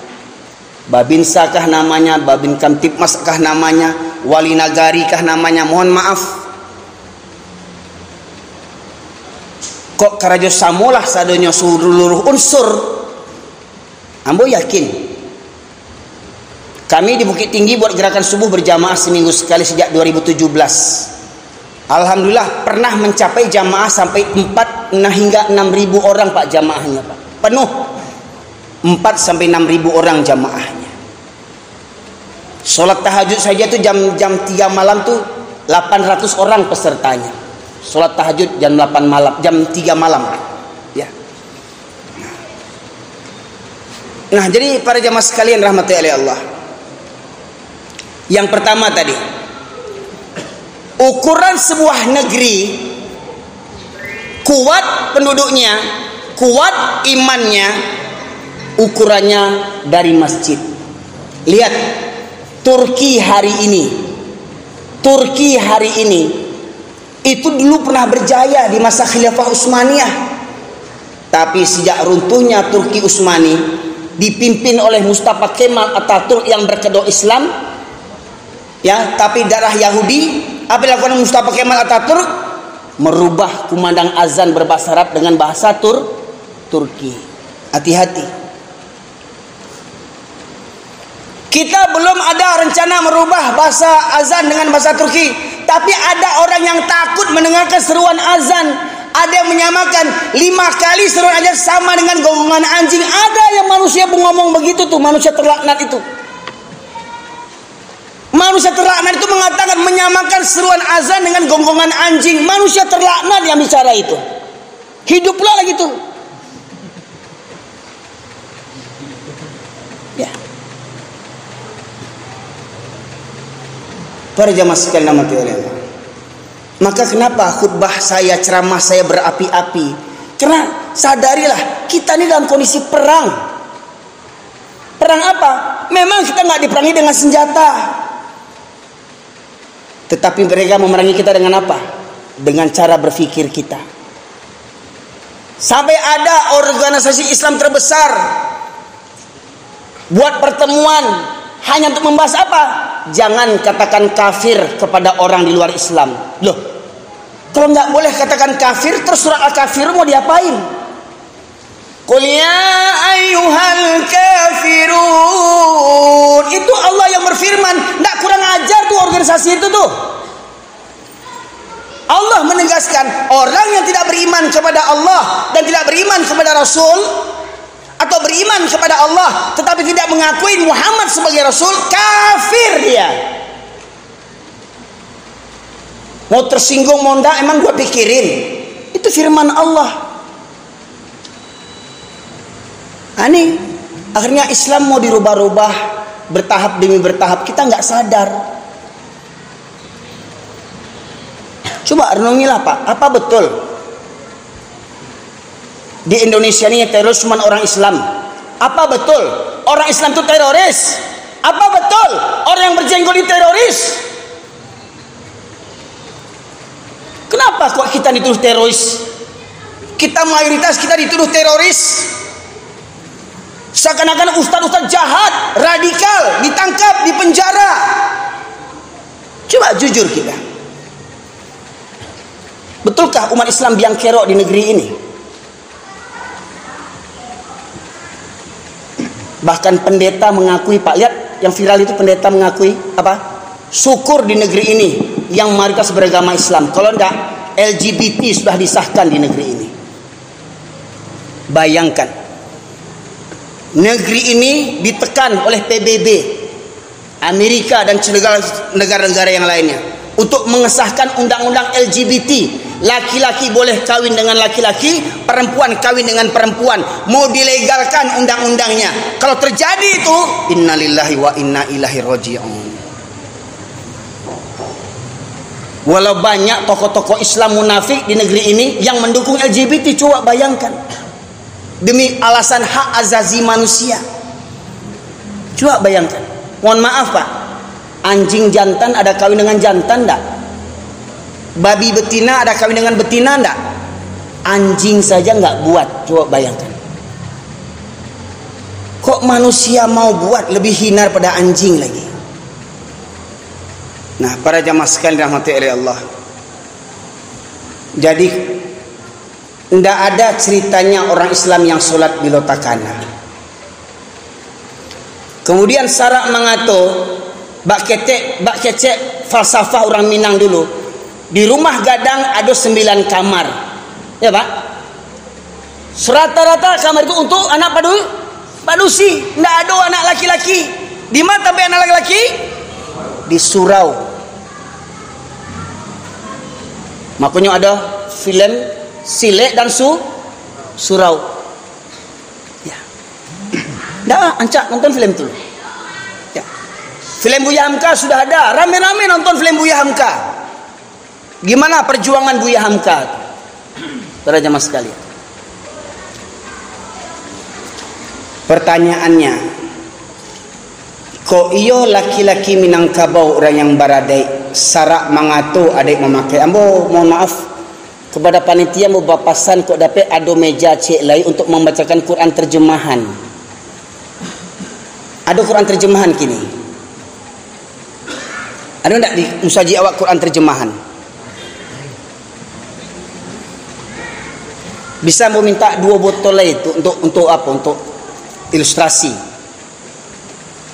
Babinsa kah namanya, Babin Kamtibmas kah namanya, Wali Nagari kah namanya, mohon maaf. Kok karajo samolah sadonyo seluruh unsur? Ambo yakin, kami di Bukittinggi buat gerakan subuh berjamaah seminggu sekali sejak dua ribu tujuh belas. Alhamdulillah, pernah mencapai jamaah sampai empat, nah, hingga enam ribu orang, Pak, jamaahnya, Pak. Penuh. Empat sampai enam ribu orang jamaahnya. Sholat tahajud saja tu jam, jam tiga malam tu delapan ratus orang pesertanya. Sholat tahajud jam delapan malam, jam tiga malam. Ya. Nah, jadi para jamaah sekalian rahmati oleh Allah. Yang pertama tadi, ukuran sebuah negeri kuat penduduknya, kuat imannya, ukurannya dari masjid. Lihat, Turki hari ini, Turki hari ini, itu dulu pernah berjaya di masa Khilafah Utsmaniyah. Tapi sejak runtuhnya Turki Utsmani, dipimpin oleh Mustafa Kemal Ataturk yang berkedok Islam, ya, tapi darah Yahudi, apa yang dilakukan Mustafa Kemal Ataturk? merubah kumandang azan berbahasa Arab dengan bahasa Tur-, Turki. Hati-hati. Kita belum ada rencana merubah bahasa azan dengan bahasa Turki, tapi ada orang yang takut mendengarkan seruan azan. Ada yang menyamakan lima kali seruan azan sama dengan gonggongan anjing. Ada yang manusia ngomong begitu tuh, manusia terlaknat itu. Manusia terlaknat itu mengatakan, menyamakan seruan azan dengan gonggongan anjing. Manusia terlaknat yang bicara itu. Hidup pula lagi tu. Ya. Para jamaah sekalian, rahmati oleh Allah. Maka kenapa khutbah saya, ceramah saya berapi-api? Karena sadarilah, kita ni dalam kondisi perang. Perang apa? Memang kita nggak diperangi dengan senjata. Tetapi mereka memerangi kita dengan apa? Dengan cara berpikir kita. Sampai ada organisasi Islam terbesar buat pertemuan hanya untuk membahas apa? Jangan katakan kafir kepada orang di luar Islam. Loh, kalau nggak boleh katakan kafir, terus surat Al-Kafirun mau diapain? "Qul ya ayyuhal kafirun." Itu Allah yang berfirman. Ndak kurang ajar tuh organisasi itu tuh. Allah menegaskan, orang yang tidak beriman kepada Allah dan tidak beriman kepada Rasul, atau beriman kepada Allah tetapi tidak mengakui Muhammad sebagai Rasul, kafir dia. Mau tersinggung, mau ndak, emang gua pikirin. Itu firman Allah. Ani, akhirnya Islam mau dirubah-rubah, bertahap demi bertahap. Kita nggak sadar. Coba renungilah, Pak. Apa betul di Indonesia ni teroris cuma orang Islam? Apa betul orang Islam itu teroris? Apa betul orang yang berjenggot ini teroris? Kenapa kok kita dituduh teroris? Kita mayoritas kita dituduh teroris. Seakan-akan ustaz-ustaz jahat, radikal, ditangkap, dipenjara. Coba jujur kita. Betulkah umat Islam biang kerok di negeri ini? Bahkan pendeta mengakui, Pak, lihat yang viral itu, pendeta mengakui apa? Syukur di negeri ini yang mayoritas beragama Islam. Kalau ndak, L G B T sudah disahkan di negeri ini. Bayangkan, negeri ini ditekan oleh P B B, Amerika dan negara-negara yang lainnya untuk mengesahkan undang-undang L G B T, laki-laki boleh kawin dengan laki-laki, perempuan kawin dengan perempuan, mau dilegalkan undang-undangnya. Kalau terjadi itu, innalillahi wa inna ilaihi raji'un. Walau banyak tokoh-tokoh Islam munafik di negeri ini yang mendukung L G B T, coba bayangkan. Demi alasan hak azazi manusia. Coba bayangkan. Mohon maaf, Pak. Anjing jantan ada kawin dengan jantan ndak? Babi betina ada kawin dengan betina ndak? Anjing saja nggak buat. Coba bayangkan. Kok manusia mau buat, lebih hina daripada anjing lagi? Nah, para jamaah sekalian rahmati oleh Allah. Jadi, ndak ada ceritanya orang Islam yang sholat bilo takana. Kemudian sarak mangato, bak ketek, bak kecek falsafah orang Minang dulu. Di rumah gadang ado sembilan kamar. Ya, Pak? Serata-rata kamar itu untuk anak padu-, padusi. Ndak ado anak laki-laki. Di ma tampek anak laki-laki? Di surau. Makonyo ado filem Silek dan Su-, Surau. Ya. Ndak, ancak nonton filem tu. Ya. Filem Buya Hamka sudah ada. Rame-rame nonton filem Buya Hamka. Gimana perjuangan Buya Hamka tu? Para jamaah sekalian. Pertanyaannya, kok iyo laki-laki Minangkabau urang yang baradaik, sarak mangato adaik mamakai? Ambo mohon maaf, kepada panitia ambo bapasan, kok dapek ado meja ciek lai untuk mambacakan Quran terjemahan. Ado Quran terjemahan kini? Ado ndak di musajik awak Quran terjemahan? Bisa ambo minta dua botol lai tu untuk, untuk apa? Untuk ilustrasi.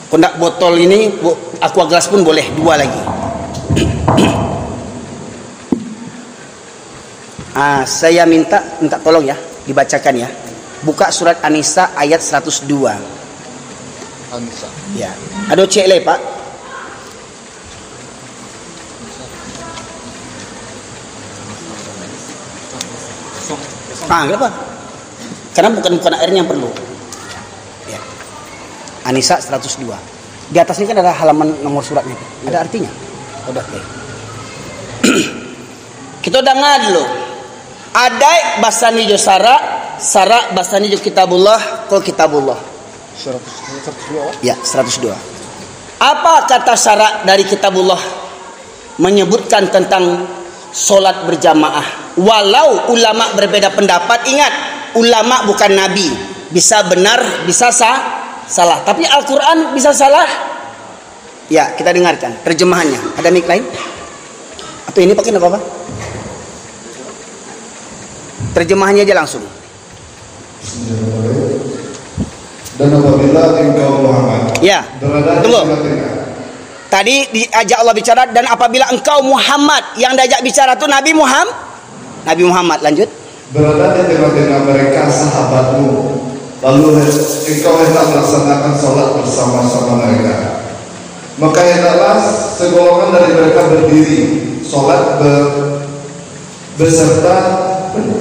Kalau ndak botol ini, bo-, aqua gelas pun boleh, dua lagi. Ah, saya minta, minta tolong ya, dibacakan ya. Buka surat An-Nisa ayat seratus dua. An-Nisa. Ya. Ado cek lai, Pak? Ah, kenapa? Karena bukan, bukan airnya yang perlu. Ya. An-Nisa seratus dua. Di atas ini kan ada halaman nomor suratnya. Ada artinya? Ada. Oke. Kita dengar dulu. Adaik basani jo sarak, sarak basani jo kitabullah, ko kitabullah. Seratus, seratus dua, Pak? Ya, seratus dua. Apa kata syarak dari kitabullah menyebutkan tentang solat berjamaah? Walau ulama berbeda pendapat, ingat, ulama bukan nabi. Bisa benar, bisa sa-, salah. Tapi Al-Quran bisa salah? Ya, kita dengarkan terjemahannya. Ada mic lain? Atau ini pakai apa-apa? Terjemahannya aja langsung. Dan apabila engkau, Muhammad, Ya, berada di tunggu. tengah-tengah. Tadi diajak Allah bicara, "Dan apabila engkau, Muhammad," yang diajak bicara tu Nabi Muham-, Nabi Muhammad. Lanjut. Berada di tengah-tengah mereka sahabatmu, lalu engkau hendak melaksanakan salat bersama-sama mereka. Maka hendaklah segolongan dari mereka berdiri, salat ber-, beserta,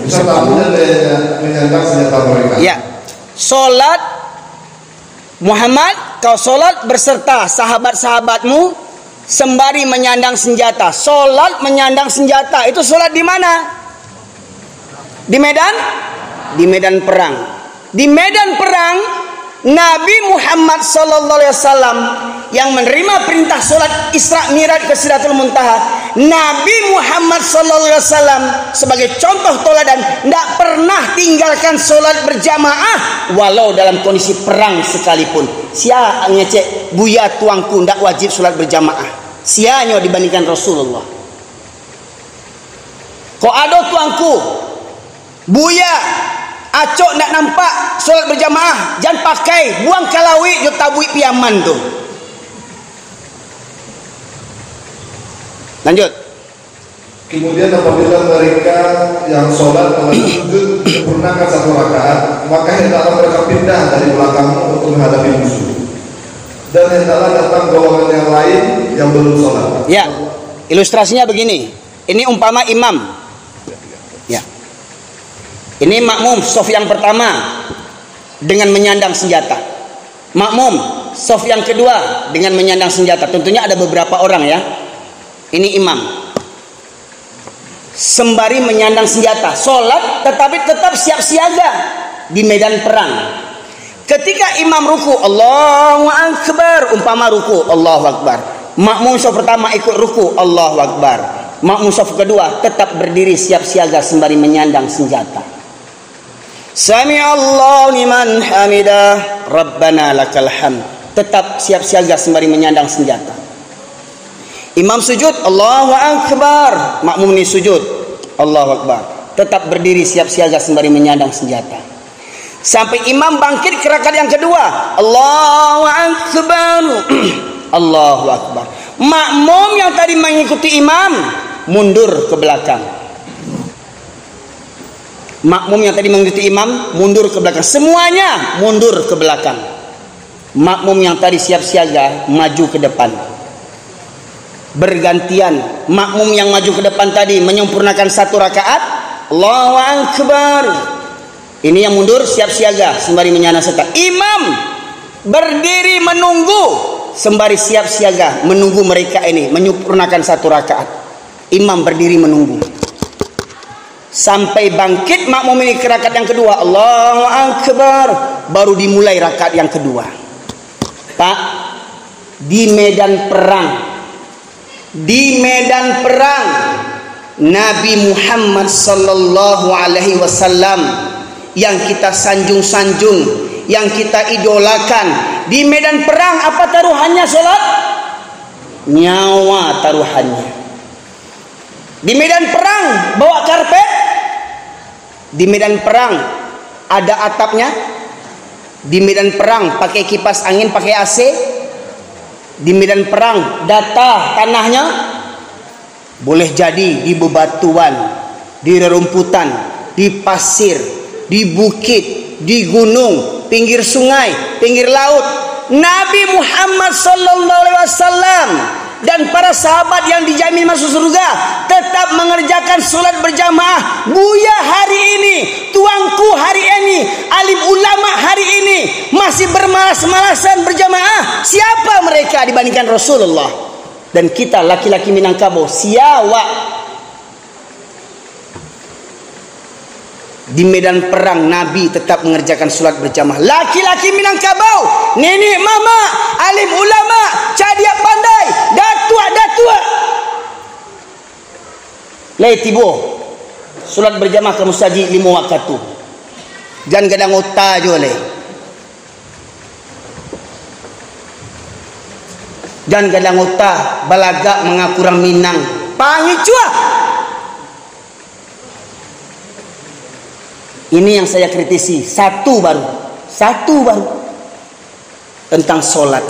besertamu dan menyandang senjata mereka. Ya. Salat Muhammad, kau salat beserta sahabat-sahabatmu sembari menyandang senjata. Salat menyandang senjata, itu salat di mana? Di medan? Di medan perang. Di medan perang, Nabi Muhammad sallallahu alaihi wasallam yang menerima perintah salat Isra Mi'raj ke Sidratul Muntaha, Nabi Muhammad sallallahu alaihi wasallam sebagai contoh toladan, ndak pernah tinggalkan salat berjamaah walau dalam kondisi perang sekalipun. Sia ngecek, "Buya, tuangku, ndak wajib salat berjamaah." Sia nyo dibandingkan Rasulullah. Kok ado tuangku, buya, acok ndak nampak salat berjamaah, jan pakai, buang ka lauik jo tabuik Piaman tu. Lanjut. Kemudian apabila mereka yang salat telah sujud menyempurnakan satu rakaat, maka hendaklah mereka pindah dari belakangmu untuk menghadapi musuh. Dan hendaklah datang golongan yang lain yang belum salat. Ya, ilustrasinya begini. Ini umpama imam. Ya. Ini makmum, saf yang pertama dengan menyandang senjata. Makmum, saf yang kedua dengan menyandang senjata. Tentunya ada beberapa orang, ya. Ini imam. Sembari menyandang senjata. Salat tetapi tetap siap siaga di medan perang. Ketika imam ruku, "Allahu Akbar," umpama ruku, "Allahu Akbar." Makmum saf pertama ikut ruku, "Allahu Akbar." Makmum saf kedua tetap berdiri siap siaga sembari menyandang senjata. "Sami'allahu liman hamidah, Rabbana lakal hamd." Tetap siap siaga sembari menyandang senjata. Imam sujud, "Allahu Akbar." Makmum ni sujud, "Allahu Akbar." Tetap berdiri siap siaga sembari menyandang senjata. Sampai imam bangkit ke rakaat yang kedua, "Allahu Akbar." "Allahu Akbar." Makmum yang tadi mengikuti imam mundur ke belakang. Makmum yang tadi mengikuti imam mundur ke belakang. Semuanya mundur ke belakang. Makmum yang tadi siap siaga maju ke depan. Bergantian, makmum yang maju ke depan tadi menyempurnakan satu rakaat, "Allahu Akbar." Ini yang mundur siap siaga sembari menyandang senjata. Imam berdiri menunggu sembari siap siaga menunggu mereka ini menyempurnakan satu rakaat. Imam berdiri menunggu. Sampai bangkit makmum ini ke rakaat yang kedua, "Allahu Akbar," baru dimulai rakaat yang kedua. Pak, di medan perang, di medan perang, Nabi Muhammad sallallahu alaihi wasallam yang kita sanjung-sanjung, yang kita idolakan, di medan perang apa taruhannya salat? Nyawa taruhannya. Di medan perang, bawa karpet? Di medan perang ada atapnya? Di medan perang pakai kipas angin, pakai A C? Di medan perang datar tanahnya? Boleh jadi di bebatuan, di rerumputan, di pasir, di bukit, di gunung, pinggir sungai, pinggir laut. Nabi Muhammad sallallahu alaihi wasallam dan para sahabat yang dijamin masuk surga tetap mengerjakan sholat berjamaah. Buya hari ini, tuanku hari ini, alim ulama hari ini masih bermalas-malasan berjamaah. Siapa mereka dibandingkan Rasulullah? Dan kita laki-laki Minangkabau, siawak? Di medan perang, Nabi tetap mengerjakan sholat berjamaah. Laki-laki Minangkabau, nenek mamak, alim ulama, cadiak pandai, datuak-datuak. Lai tibo sholat berjamaah ka musajik limo wakatu. Jan gadang ota juo lai. Jan gadang ota balagak mangaku urang Minang. Pangicuah! Ini yang saya kritisi. Satu baru. Satu baru. Tentang sholat.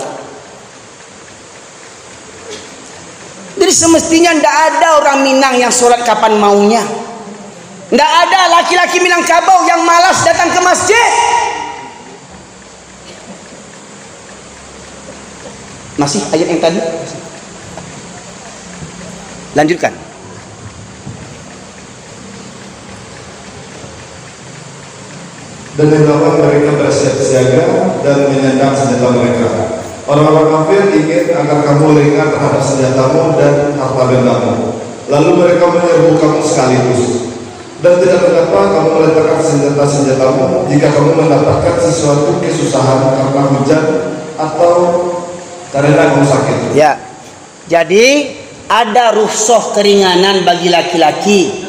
Jadi semestinya ndak ada orang Minang yang sholat kapan maunya. Ndak ada laki-laki Minangkabau yang malas datang ke masjid. Masih ayat yang tadi? Lanjutkan. Dan hendaklah mereka bersiap siaga dan menyandang senjata mereka. Orang-orang kafir ingin agar kamu lengah terhadap senjatamu dan harta bendamu. Lalu mereka menyerbu kamu sekaligus. Dan tidak mengapa kamu meletakkan senjata-senjatamu jika kamu mendapatkan sesuatu kesusahan karena hujan atau karena kamu sakit. Ya. Jadi, ada rukhsah keringanan bagi laki-laki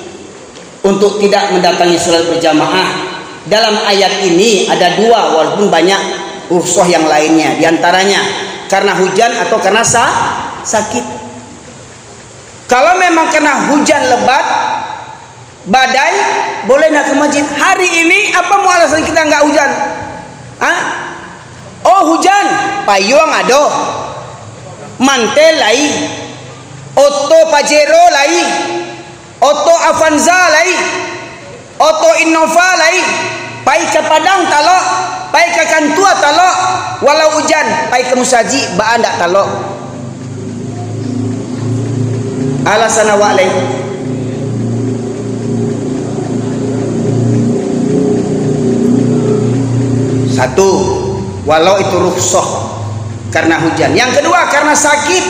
untuk tidak mendatangi sholat berjamaah. Dalam ayat ini ada dua, walaupun banyak rukhsah yang lainnya. Di antaranya, karena hujan atau karena sa-, sakit. Kalau memang karena hujan lebat, badai, boleh nak ka masjid. Hari ini, apa mau alasan kita nggak hujan? Hah? Oh, hujan, payuang ado, mantel lai, oto Pajero lai, oto Avanza lai, oto Innova lai, pai ka Padang talok, pai ka kantua talok, walau hujan, pai ka musajik, baa ndak talok? Alasan awak lai? Satu, walau itu rukhsah karena hujan. Yang kedua, karena sakit.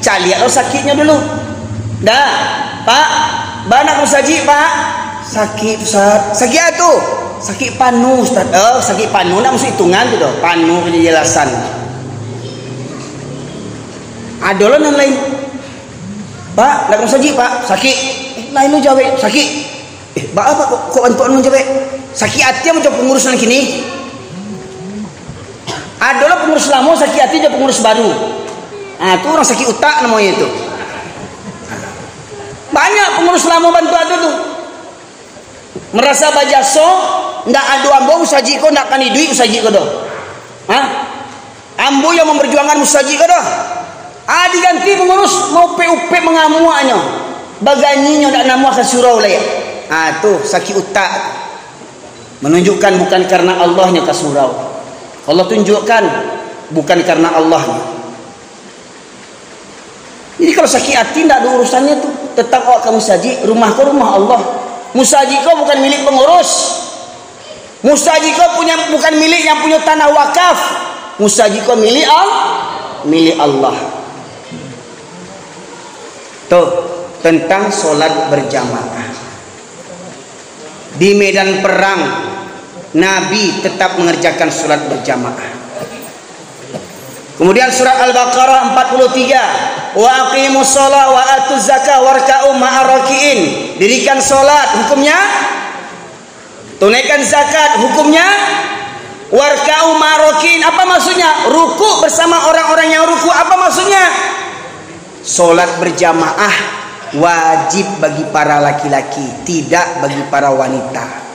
Caliak lo sakitnyo dulu. Dah, Pak, baa nak ka musajik, Pak? Sakik, Ustaz. Sakik apa tu? Sakik panuah, Ustaz. Oh, sakik panuah ndak masuk hitungan tu doh. Panuah penjelasan. Ado lo nan lain. Pak, nak ka musajik, Pak? Sakik. Eh, lain lo jawek, sakik. Eh, baa, Pak, kok, kok bantuak anu jawek? Sakik ati ambo jo pangurus nan kini. Ado lo pangurus lamo sakik ati jo pangurus baru. Ah, tu urang sakik utak namonyo tu. Banyak pangurus lamo bantuak tu, tu. Marasa bajaso, ndak ado ambo musajik ko, ndak akan iduik musajik ko doh. Hah? Ambo yang mamparjuangkan musajik ko doh. Ah, diganti pangurus, maupek-upek mangamuaknyo. Baganyinyo ndak namuah ka surau lai. Ah, tu sakik utak. Manunjukkan bukan karena Allahnyo ka surau. Allah tunjukkan bukan karena Allahnyo. Jadi, kalau sakik ati, ndak ado urusannyo tu. Tetap awak ka musajik, rumah ko rumah Allah. Musajik ko bukan milik pangurus. Musajik ko punya, bukan milik yang punyo tanah wakaf. Musajik ko milik Al-, milik Allah. Tuh, tentang sholat berjamaah. Di medan perang, Nabi tetap mengerjakan sholat berjamaah. Kemudian surat Al-Baqarah empat puluh tiga, "Wa aqimus shalah wa atuz zakah warka'u ma'ar raki'in." Dirikan sholat, hukumnya? Tunaikan zakat, hukumnya? Warka'u ma'ar raki'in. Apa maksudnya? Rukuk bersama orang-orang yang rukuk. Apa maksudnya? Sholat berjamaah wajib bagi para laki-laki, tidak bagi para wanita.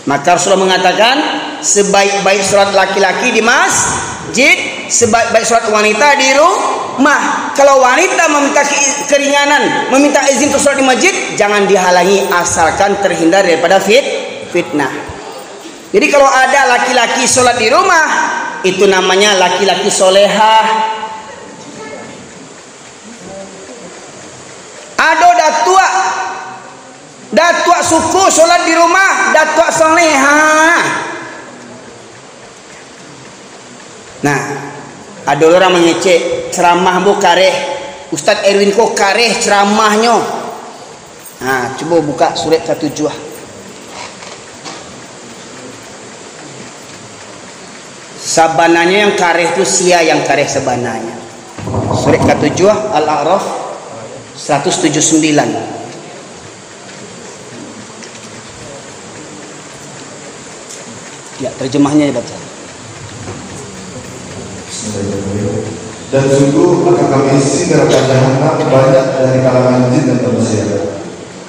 Maka Rasulullah mengatakan, sebaik-baik sholat laki-laki di masjid, sebaik-baik sholat wanita di rumah. Kalau wanita meminta ke-, keringanan, meminta izin untuk sholat di masjid, jangan dihalangi, asalkan terhindar daripada fit-, fitnah. Jadi kalau ada laki-laki sholat di rumah, itu namanya laki-laki solehah. Ado datuak, datuak suku sholat di rumah, datuak solehah. Nah, ado urang mangecek, ceramah ambo kareh, Ustaz Erwin ko kareh ceramahnyo. Nah, cubo buka surat katujuah. Sabananyo yang kareh tu sia yang kareh sabananyo. Surat katujuah, Al-A'raf, seratus tujuh puluh sembilan. Ya, terjemahnya dibaca. Dan sungguh akan Kami isi neraka Jahanam banyak dari kalangan jin dan manusia.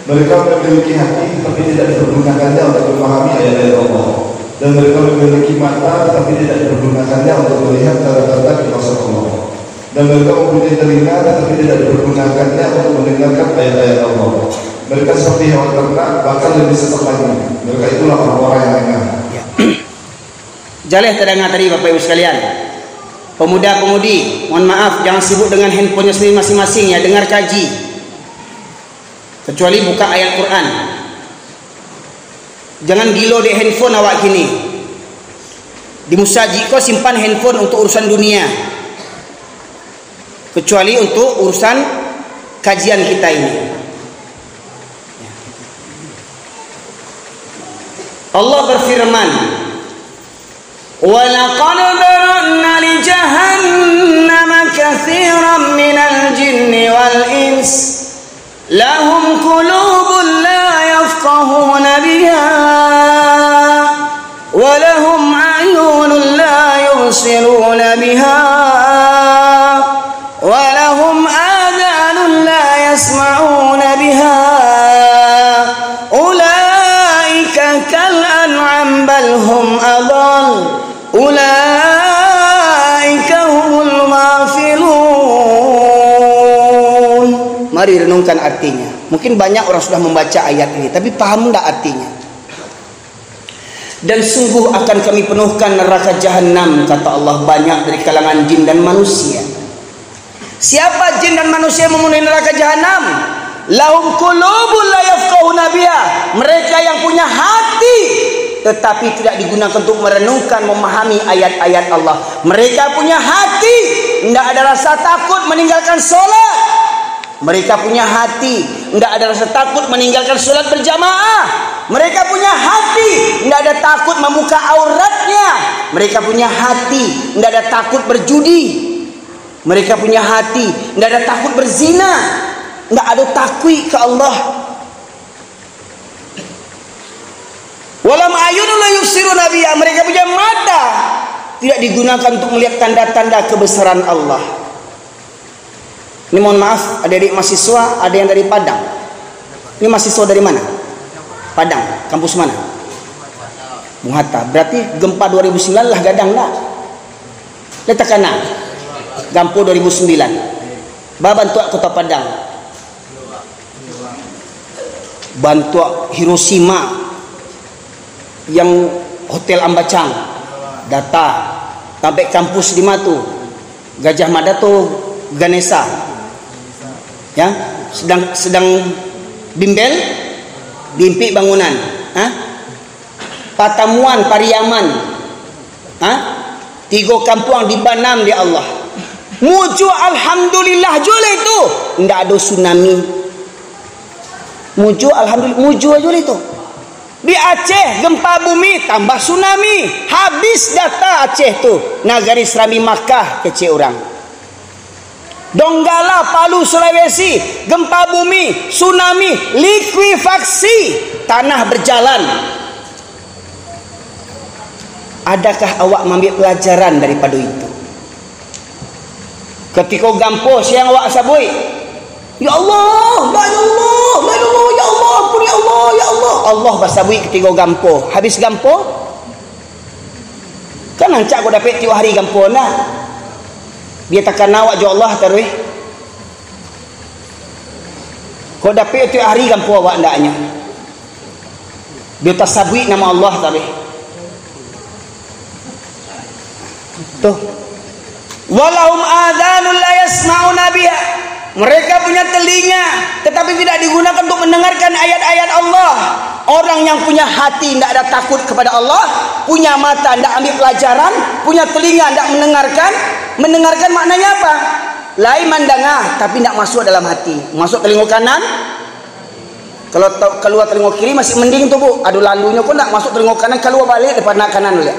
Mereka memiliki hati, tapi tidak dipergunakannya untuk memahami ayat-ayat Allah. Dan mereka memiliki mata, tapi tidak dipergunakannya untuk melihat tanda-tanda kekuasaan Allah. Dan mereka mempunyai telinga, tetapi tidak dipergunakannya untuk mendengarkan ayat-ayat Allah. Mereka seperti hewan ternak, bahkan lebih sesat lagi. Mereka itulah orang-orang yang lengah. Ya. Jaleh tadanga tadi, Bapak Ibu sekalian. Pemuda-pemudi, mohon maaf, jangan sibuk dengan handphonenya sendiri masing-masing ya, dengar kaji. Kecuali buka ayat Quran. Jangan gilo dek handphone awak kini. Di musajik ko simpan handphone untuk urusan dunia. Kecuali untuk urusan kajian kita ini. Allah berfirman, "Wa laqad dzara'na li jahannama katsiran minal jinni wal ins." لهم قلوب لا يفقهون بها ولهم أعين لا يبصرون بها ولهم آذان لا يسمعون بها أولئك كالأنعام بل هم أضل أولئك هم الغافلون. Mari renungkan artinya. Mungkin banyak orang sudah membaca ayat ini, tapi paham ndak artinya? Dan sungguh akan Kami penuhkan neraka Jahanam, kata Allah, banyak dari kalangan jin dan manusia. Siapa jin dan manusia yang memenuhi neraka Jahanam? Lahum qulubun la yafqahuna biha. Mereka yang punya hati, tetapi tidak digunakan untuk merenungkan, memahami ayat-ayat Allah. Mereka punya hati, ndak ada rasa takut meninggalkan sholat. Mereka punya hati, ndak ada rasa takut meninggalkan sholat berjamaah. Mereka punya hati, ndak ada takut membuka auratnya. Mereka punya hati, ndak ada takut berjudi. Mereka punya hati, ndak ada takut berzina, ndak ada takuik ka Allah. Walahum a'yunun la yubsiruna biha, mereka punya mata tidak digunakan untuk melihat tanda-tanda kebesaran Allah. Ini mohon maaf, adik-adik mahasiswa, ada yang dari Padang. Ini mahasiswa dari mana? Padang. Kampus mana? Bung Hatta. Berarti gempa dua ribu sembilan lah gadang dah. Lai takana. Gampo dua ribu sembilan. Ba bantuak Kota Padang. Bantuak Hiroshima yang Hotel Ambacang. Data. Sampai kampus di ma tu? Gajah Mada tu Ganesha. Ya, sedang, sedang bimbel, diimpik bangunan. Ha? Patamuan, Pariaman. Ha? Tigo kampuang dibanam dek Allah. Mujua alhamdulillah juo lai tu. Ndak ado tsunami. Mujua alhamdulillah, mujua juo lai tu. Di Aceh, gempa bumi, tambah tsunami. Habis data Aceh tu. Nagari Serambi Makkah, kecek urang. Donggala, Palu, Sulawesi, gempa bumi, tsunami, likuifaksi, tanah berjalan. Adakah awak maambiak pelajaran daripado itu? Katiko gampo, sia yang awak sabuik? Ya Allah, la ilallah, la ilallah, ya Allah, ampun, "Ya Allah, ya Allah." Allah basabuik katigo gampo. Habis gampo, kan rancak kau dapek tiok hari gampo, nah. Bia takana awak jo Allah taruih. Kau dapek tiok hari gampo awak ndaknyo. Bia tasabuik namo Allah taruih. Tuh. "Walahum adhanun la yasma'una biha." Mereka punya telinga, tetapi tidak digunakan untuk mendengarkan ayat-ayat Allah. Orang yang punya hati tidak ada takut kepada Allah, punya mata tidak ambil pelajaran, punya telinga tidak mendengarkan. Mendengarkan maknanya apa? Lai mandanga, tapi tidak masuk dalam hati. Masuk telingo kanan, kalau ta-, kalua talingo kiri masih mending tu, Bu. Ado lalunyo ko nak masuk talingo kanan, kalua baliak daripada nak kanan baliak.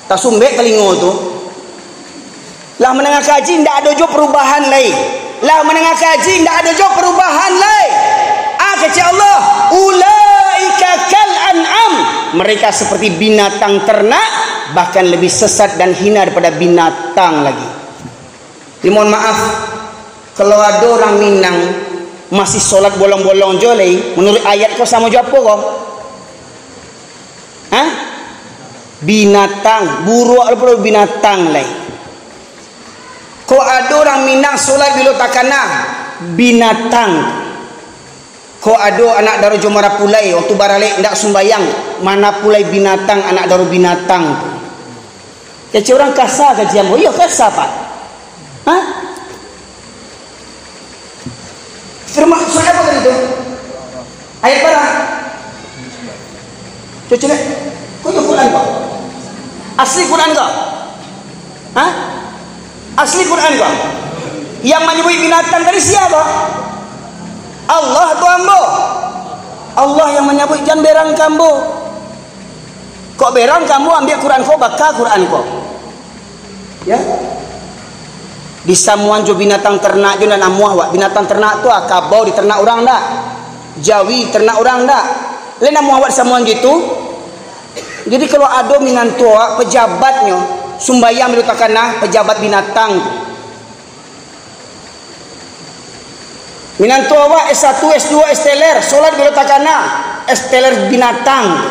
Tasumbek talingo tu. Lah mandanga kaji, ndak ado jo parubahan lai. Lah mandanga kaji, ndak ado jo parubahan lai. Ah, kecek Allah, "Ulaika kal an'am." Mereka seperti binatang ternak, bahkan lebih sesat dan hina daripada binatang lagi. Jadi, mohon maaf, kalau ado urang Minang masih solat bolong-bolong jo lai, menurut ayat ko samo jo apo ko? Hah? Binatang, buruak lo pulo binatang lai. Ko ado urang Minang solat bilo takana, binatang. Ko ado anak daro jo marapulai, waktu baralek ndak sumbayang, marapulai binatang, anak daro binatang tu. Kecek urang kasa kaji ambo. Iyo, kasa, Pak. Hah? Firman, surah apa tadi tu? Ayat bara? Cubo caliak. Kok itu Quran kok? Asli Quran kok? Hah? Asli Quran kok? Yang manyabuik binatang tadi sia? Allah atau ambo? Allah yang manyabuik, jan berang ka ambo. Kok berang ka ambo ambiak Quran ko, baka Quran ko. Ya. Disamoan jo binatang ternak jo nan amuah, wak. Binatang ternak tu, ah, kabau diternak urang ndak? Jawi ternak urang ndak? Lai amuah, wak, disamoan gitu. Jadi, kalau ado minantu awak, pejabatnyo, sumbayang bilo takana, pejabat binatang tu. Minantu awak S satu, S dua, S teler, solat bilo takana, S teler binatang.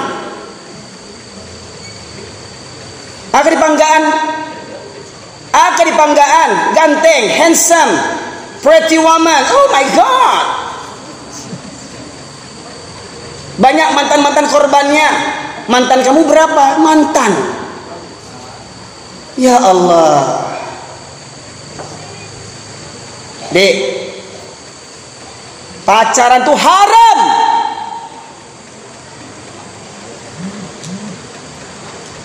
Aka dipanggaan, aka dipanggaan, ganteng, handsome, pretty woman. Oh my God. Banyak mantan-mantan korbannya. Mantan kamu berapa? Mantan. Ya Allah. Dek, pacaran tu haram.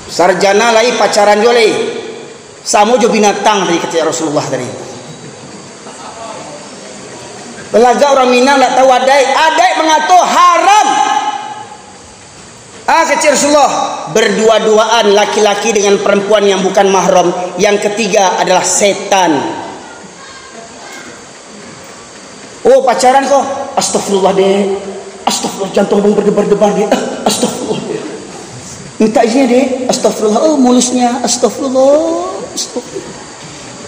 Sarjana lai pacaran juo lai. Samo jo binatang tadi, kata Rasulullah tadi. Lagak urang Minang ndak tahu adaik. Adaik mangato haram. Ah, kecek Rasulullah, berdua-duaan laki-laki dengan perempuan yang bukan mahram, yang ketiga adalah setan. Oh, pacaran ko? Astagfirullah, Dek. Astagfirullah, jantung abang berdebar-debar, Dek. Ah, astagfirullah, Dek. Minta izin, Dek. Astagfirullah, oh, mulusnya. Astagfirullah. Astagfirullah.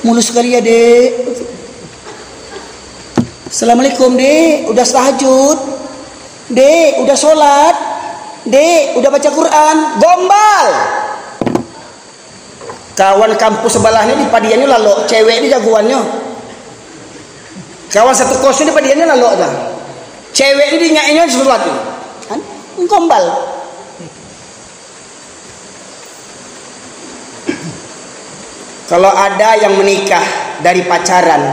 Mulus sekali ya, Dek. Assalamualaikum, Dek. Udah tahajud? Dek, udah sholat? Dek, udah baca Quran? Gombal. Kawan kampus sebelah ni di padiannyo lalok, cewek ni jagoannyo. Kawan satu kos ni di padiannyo lalok dah. Cewek ni diingat-ingat sholat ni. Kan? Gombal. Kalau ada yang menikah dari pacaran,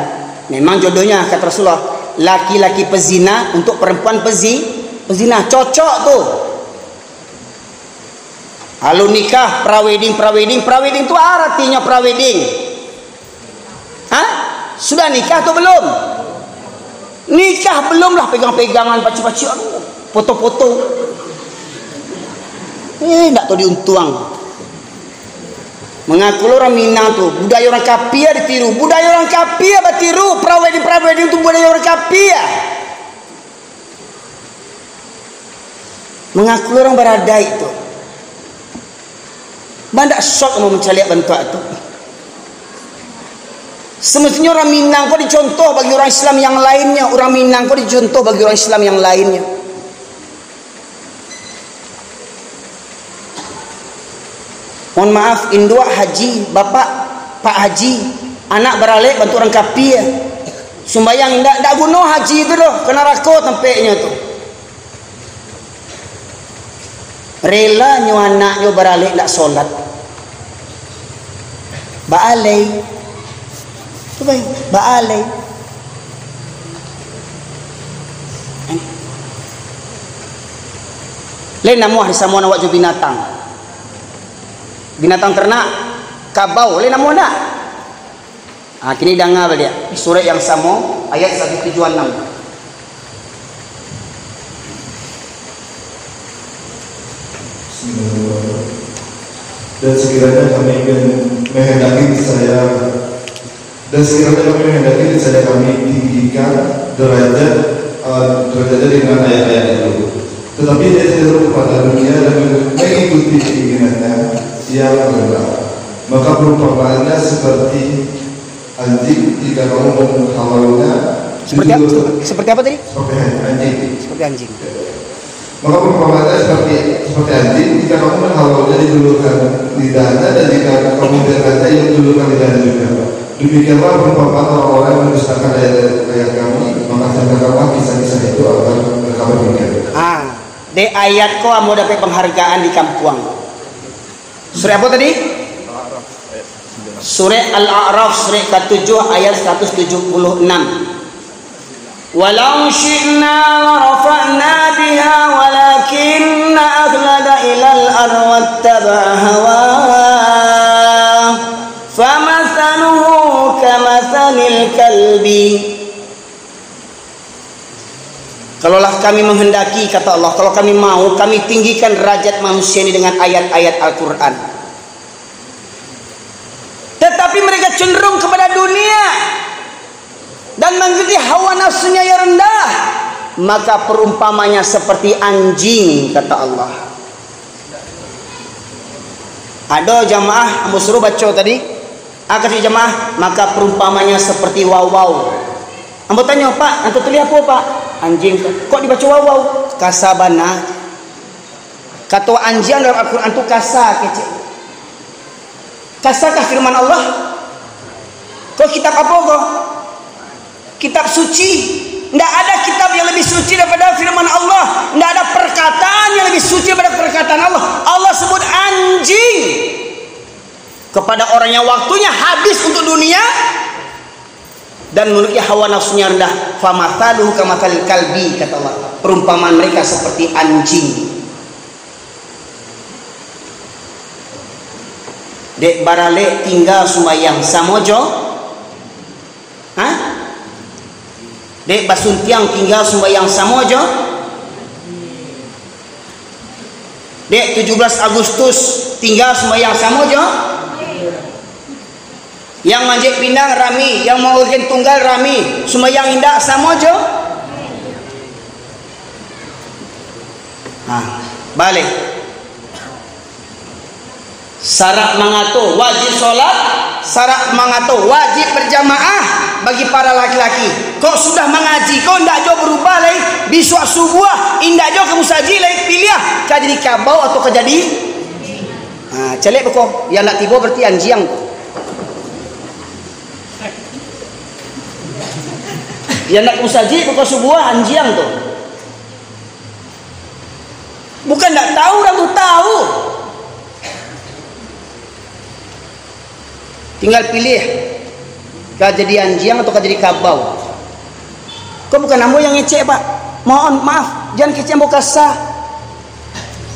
memang jodohnya, kata Rasulullah, laki-laki pezina untuk perempuan pezi-, pezina. Cocok tu. Alun nikah, prawedding, prawedding, prawedding tu aratinyo prawedding. Hah? Sudah nikah atau belum? Nikah belum lah, pegang-pegangan, pacik-pacik, aduh, foto-foto. Eh, ndak tahu diuntuang. Mangaku lo urang Minang tu, budaya urang kapia ditiru, budaya urang kapia batiru, prawedding-prawedding tu budaya urang kapia. Mangaku urang baradaik tu. Banyak sok mau mancaliak bantuak tu. Semestinya urang Minang ko dicontoh bagi urang Islam yang lainnyo. Urang Minang ko dicontoh bagi urang Islam yang lainnyo. Mohon maaf, induak haji, bapak, pak haji, anak baralek bantuak urang kapia. Sumbayang indak, indak guno haji tu doh, ka narako tampeknyo tu. Relanyo anaknyo baralek indak solat. Baalai. Tu bai, baalai. Lai namuah disamoan awak jo binatang. Binatang ternak, kabau, lai namuah ndak? Ah, kini danga baliak. Surat yang samo, ayat satu tujuh enam. Bismillahirrahmanirrahim. Dan sekiranya kami men-, menghendaki saya, dan sekiranya kami menghendaki saya kami tinggikan derajat, eh, derajatnya dengan ayat-ayat itu. Tetapi dia cenderung kepada dunia dan mengikuti keinginannya yang rendah. Maka perumpamaannya seperti anjing jika kamu menghalaunya. Seperti ap-, seperti apa tadi? Seperti anjing. Seperti anjing. Maka perumpamaannya seperti, seperti anjing, jika kamu menghalaunya dijulurkan lidahnya, dan jika kamu membiarkannya, ia menjulurkan lidahnya juga. Demikianlah perumpamaan orang-orang yang mendustakan ayat-ayat Kami, maka ceritakanlah kisah-kisah itu agar mereka berpikir. Ah, dek ayat ko ambo dapek penghargaan di kampuang. Surah apa tadi? Surah Al-A'raf, surah katujuh ayat seratus tujuh puluh enam. Walau syi'na larafa'na biha walakinna akhlada ilal ardi wattaba'a hawa. Famathaluhu kamathalil kalbi. Kalaulah Kami menghendaki, kata Allah, kalau Kami mau, Kami tinggikan derajat manusia ini dengan ayat-ayat Al-Quran. Tetapi mereka cenderung kepada dunia dan mengikuti hawa nafsunya yang rendah, maka perumpamanya seperti anjing, kata Allah. Ado jamaah, ambo suruh baco tadi, ah, kecek jamaah, maka perumpamanya seperti wawau. Ambo tanyo, "Pak, nan tatulih apo, Pak?" "Anjing." "Kok dibaco wawau?" Kasa bana. Kato anjiang dalam Al-Quran tu kasa, kecek. Kasakah firman Allah? Ko kitab apo ko? Kitab suci. Ndak ada kitab yang lebih suci daripada firman Allah. Ndak ada perkataan yang lebih suci daripada perkataan Allah. Allah sebut anjing kepada orang yang waktunya habis untuk dunia dan memiliki hawa nafsunya rendah. Famathaluhu kamathalil kalbi, kata Allah. Perumpamaan mereka seperti anjing. Dek baralek tingga sumbayang samo jo? Ha? Dek basuntiang tingga sumbayang samo jo? Dek tujuh belas Agustus tingga sumbayang samo jo? Yang manjek pinang rami, yang maurgen tunggal rami, sumbayang indak samo jo? Ha, baleh. Syarat mangato wajib sholat, syarat mangato wajib berjamaah bagi para laki-laki. Kok sudah mangaji, kok indak jo berubah lai, bisuak subuah indak jo ka musajik lai, piliah ka jadi kabau atau ka jadi, ha, caliak beko, yang nak tibo berarti anjiang tu. Yang nak ka musajik beko subuah anjiang tu. Bukan ndak tahu, urang tu tahu. Tinggal pilih, ka jadi anjiang atau ka jadi kabau. Ko bukan ambo yang ngecek, Pak. Mohon maaf, jan kecek ambo kasa.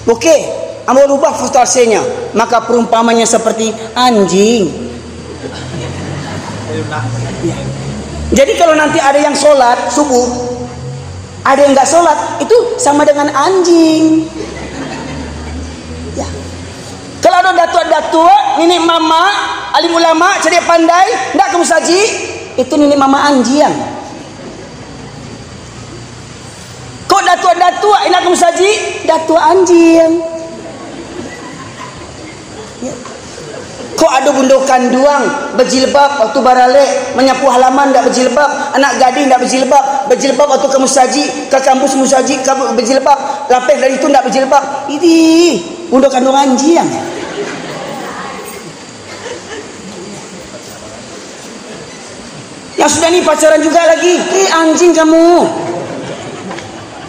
Oke, ambo rubah frustasinya. Maka perumpamannya seperti anjing. Ya. Jadi kalau nanti ada yang sholat subuh, ada yang nggak sholat, itu sama dengan anjing. Ya. Kalau ada datuak-datuak, niniak mamak, alim ulama, cadiak pandai, ndak ka musajik, itu niniak mamak anjiang. Kok datuak-datuak indak ka musajik, datuak anjiang. Ya. Kok ado bundo kanduang bajilbab waktu baralek, manyapu halaman ndak bajilbab, anak gadih ndak bajilbab, bajilbab waktu ka musajik, ka kampus musajik ka bajilbab, lapeh dari itu ndak bajilbab. Idih, bundo kanduang anjiang. sudah ni pacaran juga lagi. Eh, anjing kamu.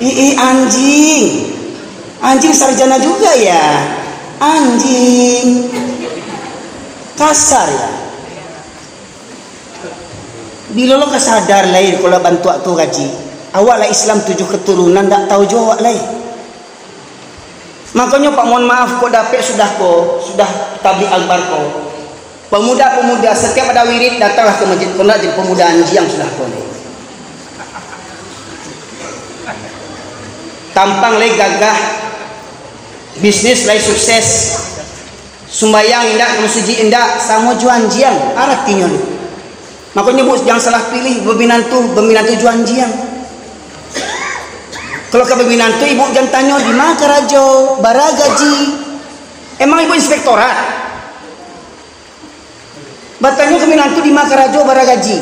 Ih, ih, anjing. Anjing sarjana juga ya. Anjing. Kasar ya. Bilo lo ka sadar lai kalau bantuak tu kaji. Awak lah Islam tujuh keturunan, ndak tahu jo awak lai. Makonyo, Pak, mohon maaf, kok dapek sudah ko, sudah tablik akbar ko. Pemuda-pemuda, setiap ada wirid, datanglah ke masjid, kok ndak jadi pemuda anjiang sudah ko. Tampang lai gagah, bisnis lai sukses, sumbayang indak, ka masujik indak, samo jo anjiang, aratinyo ni. Makonyo, Bu, jangan salah pilih, baminantu, baminantu jo anjiang. Kalau ka baminantu, ibu jan tanyo, "Di ma karajo, bara gaji?" Emang ibu inspektorat? Batanyo ka minantu, "Di ma karajo, bara gaji?"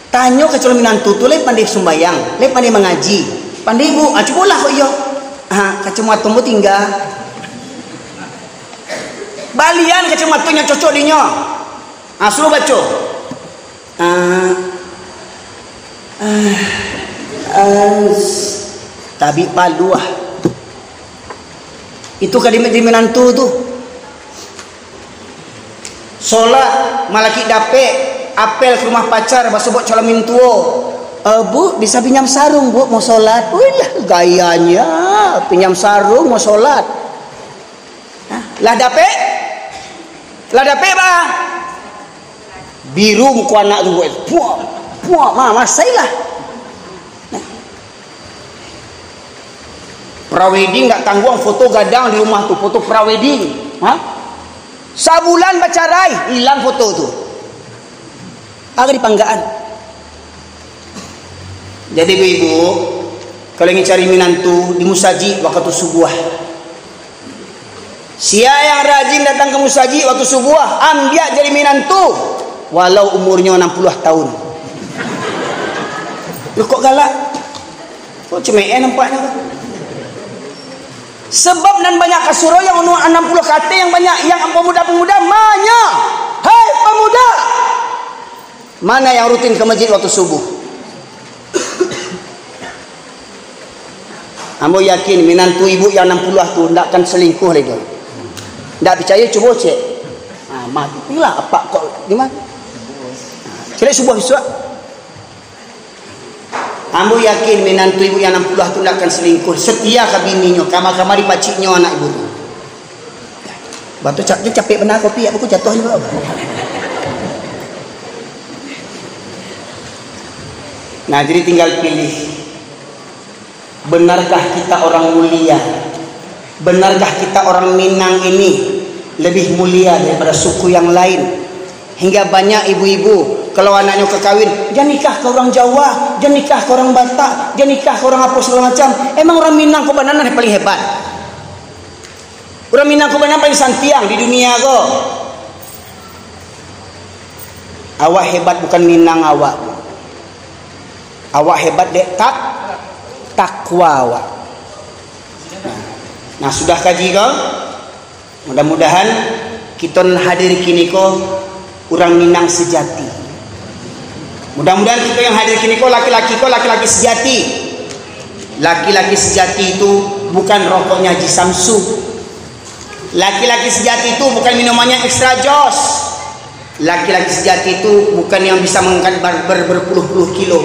Tanyo ka calon minantu tu, lai pandai sumbayang, lai pandai mangaji. Pandai, Bu? Ah, cubolah kok iyo. Ah, kacamato ambo tingga. Balian kacamato nan cocok dinyo. Ah, suruh baco. Ah, ah, ah, tabik paluah. Itu ka di, di minantu tu. Solat, malakik dapek, apel ka rumah pacar, basobok calon mintuo. "Eh, Bu, bisa pinjam sarung, Bu, mau solat?" Wih, lah, gayanya, pinjam sarung, mau solat. Hah? Lah dapek? Lah dapek, ba? Biru muko anak tu, buek. Puak, puak, ma, masailah. Nah. Prawedding ndak tangguang, foto gadang di rumah tu, foto prawedding. Ha? Sabulan bacarai, ilang foto tu. Agak dipanggaan. Jadi, ibu-ibu, kalau ingin cari minantu, di musajik wakatu subuah. Sia yang rajin datang ka musajik waktu subuah, ambiak jadi minantu, walau umurnyo anam puluah tahun. Loh, kok galak? Kok cemeeh nampaknyo tu? Sebab nan banyak ka surau yang umur anam puluah ka ateh, yang banyak, yang pemuda-pemuda manya. Hai pemuda! Mana yang rutin ka masjid waktu subuh? Ambo yakin minantu ibu yang anam puluah tu ndak akan selingkuh lai doh. Ndak picayo, cubo cek. Ha, mati lah apak kok di ma? Ha, caliak subuah bisuak. Ambo yakin minantu ibu yang anam puluah tu ndak akan selingkuh, setia ka bininyo, kama-kama dipaciknyo anak ibu tu. Batu cap-, capek bana kopi, aku jatuah juga. Nah, jadi tinggal pilih. Benarkah kita orang mulia? Benarkah kita orang Minang ini lebih mulia daripada suku yang lain? Hingga banyak ibu-ibu, kalau anaknyo ka kawin, "Jan nikah ka urang Jawa, jan nikah ka urang Batak, jan nikah ka urang apo sagalo macam." Emang urang Minang ko bana nan paling hebat? Urang Minang ko bana paling santiang di dunia ko? Awak hebat bukan Minang awak. Awak hebat dek tak-, takwa awak. Nah, nah, sudah kaji ko? Mudah-mudahan kito nan hadir kini ko urang Minang sejati. Mudah-mudahan kito yang hadir kini ko laki-laki ko laki-laki sejati. Laki-laki sejati itu bukan rokoknya Haji Samsu. Laki-laki sejati itu bukan minumannya Extra Joss. Laki-laki sejati itu bukan yang bisa mengangkat barber berpuluh-puluh kilo.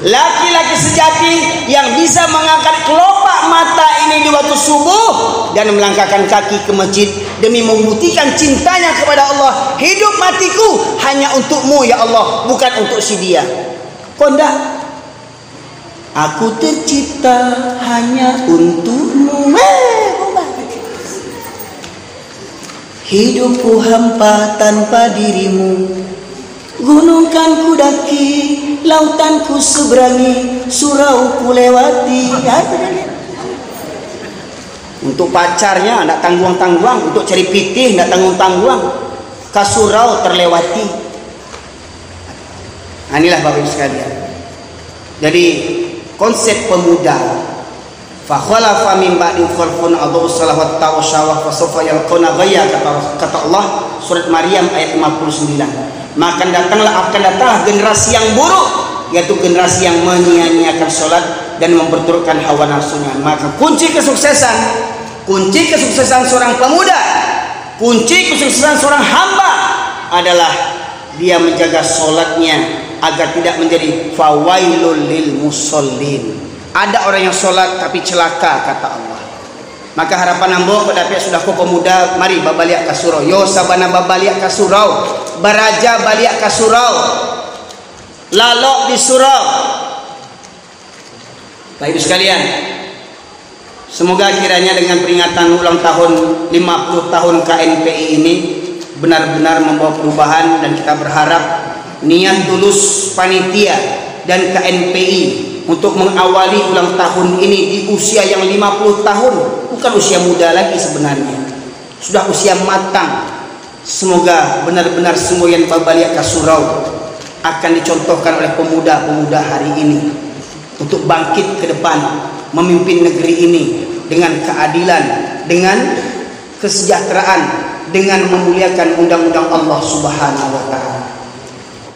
Laki-laki sejati yang bisa mengangkat kelopak mata ini di waktu subuh dan melangkahkan kaki ke masjid demi membuktikan cintanya kepada Allah. "Hidup matiku hanya untukmu, ya Allah, bukan untuk si dia." Kok ndak? Aku tercipta hanya untukmu. Weh, Umar. Hidupku hampa tanpa dirimu. Gunung kan ku daki, lautan ku seberangi, surau ku lewati. Untuk pacarnya ndak tangguang-tangguang, untuk cari pitih ndak tangguang-tangguang, ka surau terlewati. Nah, inilah Bapak Ibu sekalian. Jadi, konsep pemuda, "Fa khalafa min ba'dihim khalfun adha'us salata wattaqash syahawat fa sawfa yalqawna ghayya," kata, kata Allah, surat Maryam ayat lima puluh sembilan. Maka datanglah, akan datanglah generasi yang buruk, yaitu generasi yang menyia-nyiakan sholat dan memperturutkan hawa nafsunya. Maka kunci kesuksesan, kunci kesuksesan seorang pemuda, kunci kesuksesan seorang hamba adalah dia menjaga sholatnya agar tidak menjadi fawailul lil musallin. Ada orang yang sholat tapi celaka, kata Allah. Maka harapan ambo kepada pihak sudah ko pemuda, mari babaliak ka surau. Yo, sabana babaliak ka surau, baraja baliak ka surau, lalok di surau. Bapak Ibu sekalian, semoga kiranya dengan peringatan ulang tahun lima puluh tahun K N P I ini benar-benar membawa perubahan, dan kita berharap niat tulus panitia dan K N P I untuk mengawali ulang tahun ini di usia yang lima puluh tahun, bukan usia muda lagi sebenarnya, sudah usia matang. Semoga benar-benar semboyan babaliak ka surau akan dicontohkan oleh pemuda-pemuda hari ini untuk bangkit ke depan, memimpin negeri ini dengan keadilan, dengan kesejahteraan, dengan memuliakan undang-undang Allah Subhanahu wa Ta'ala.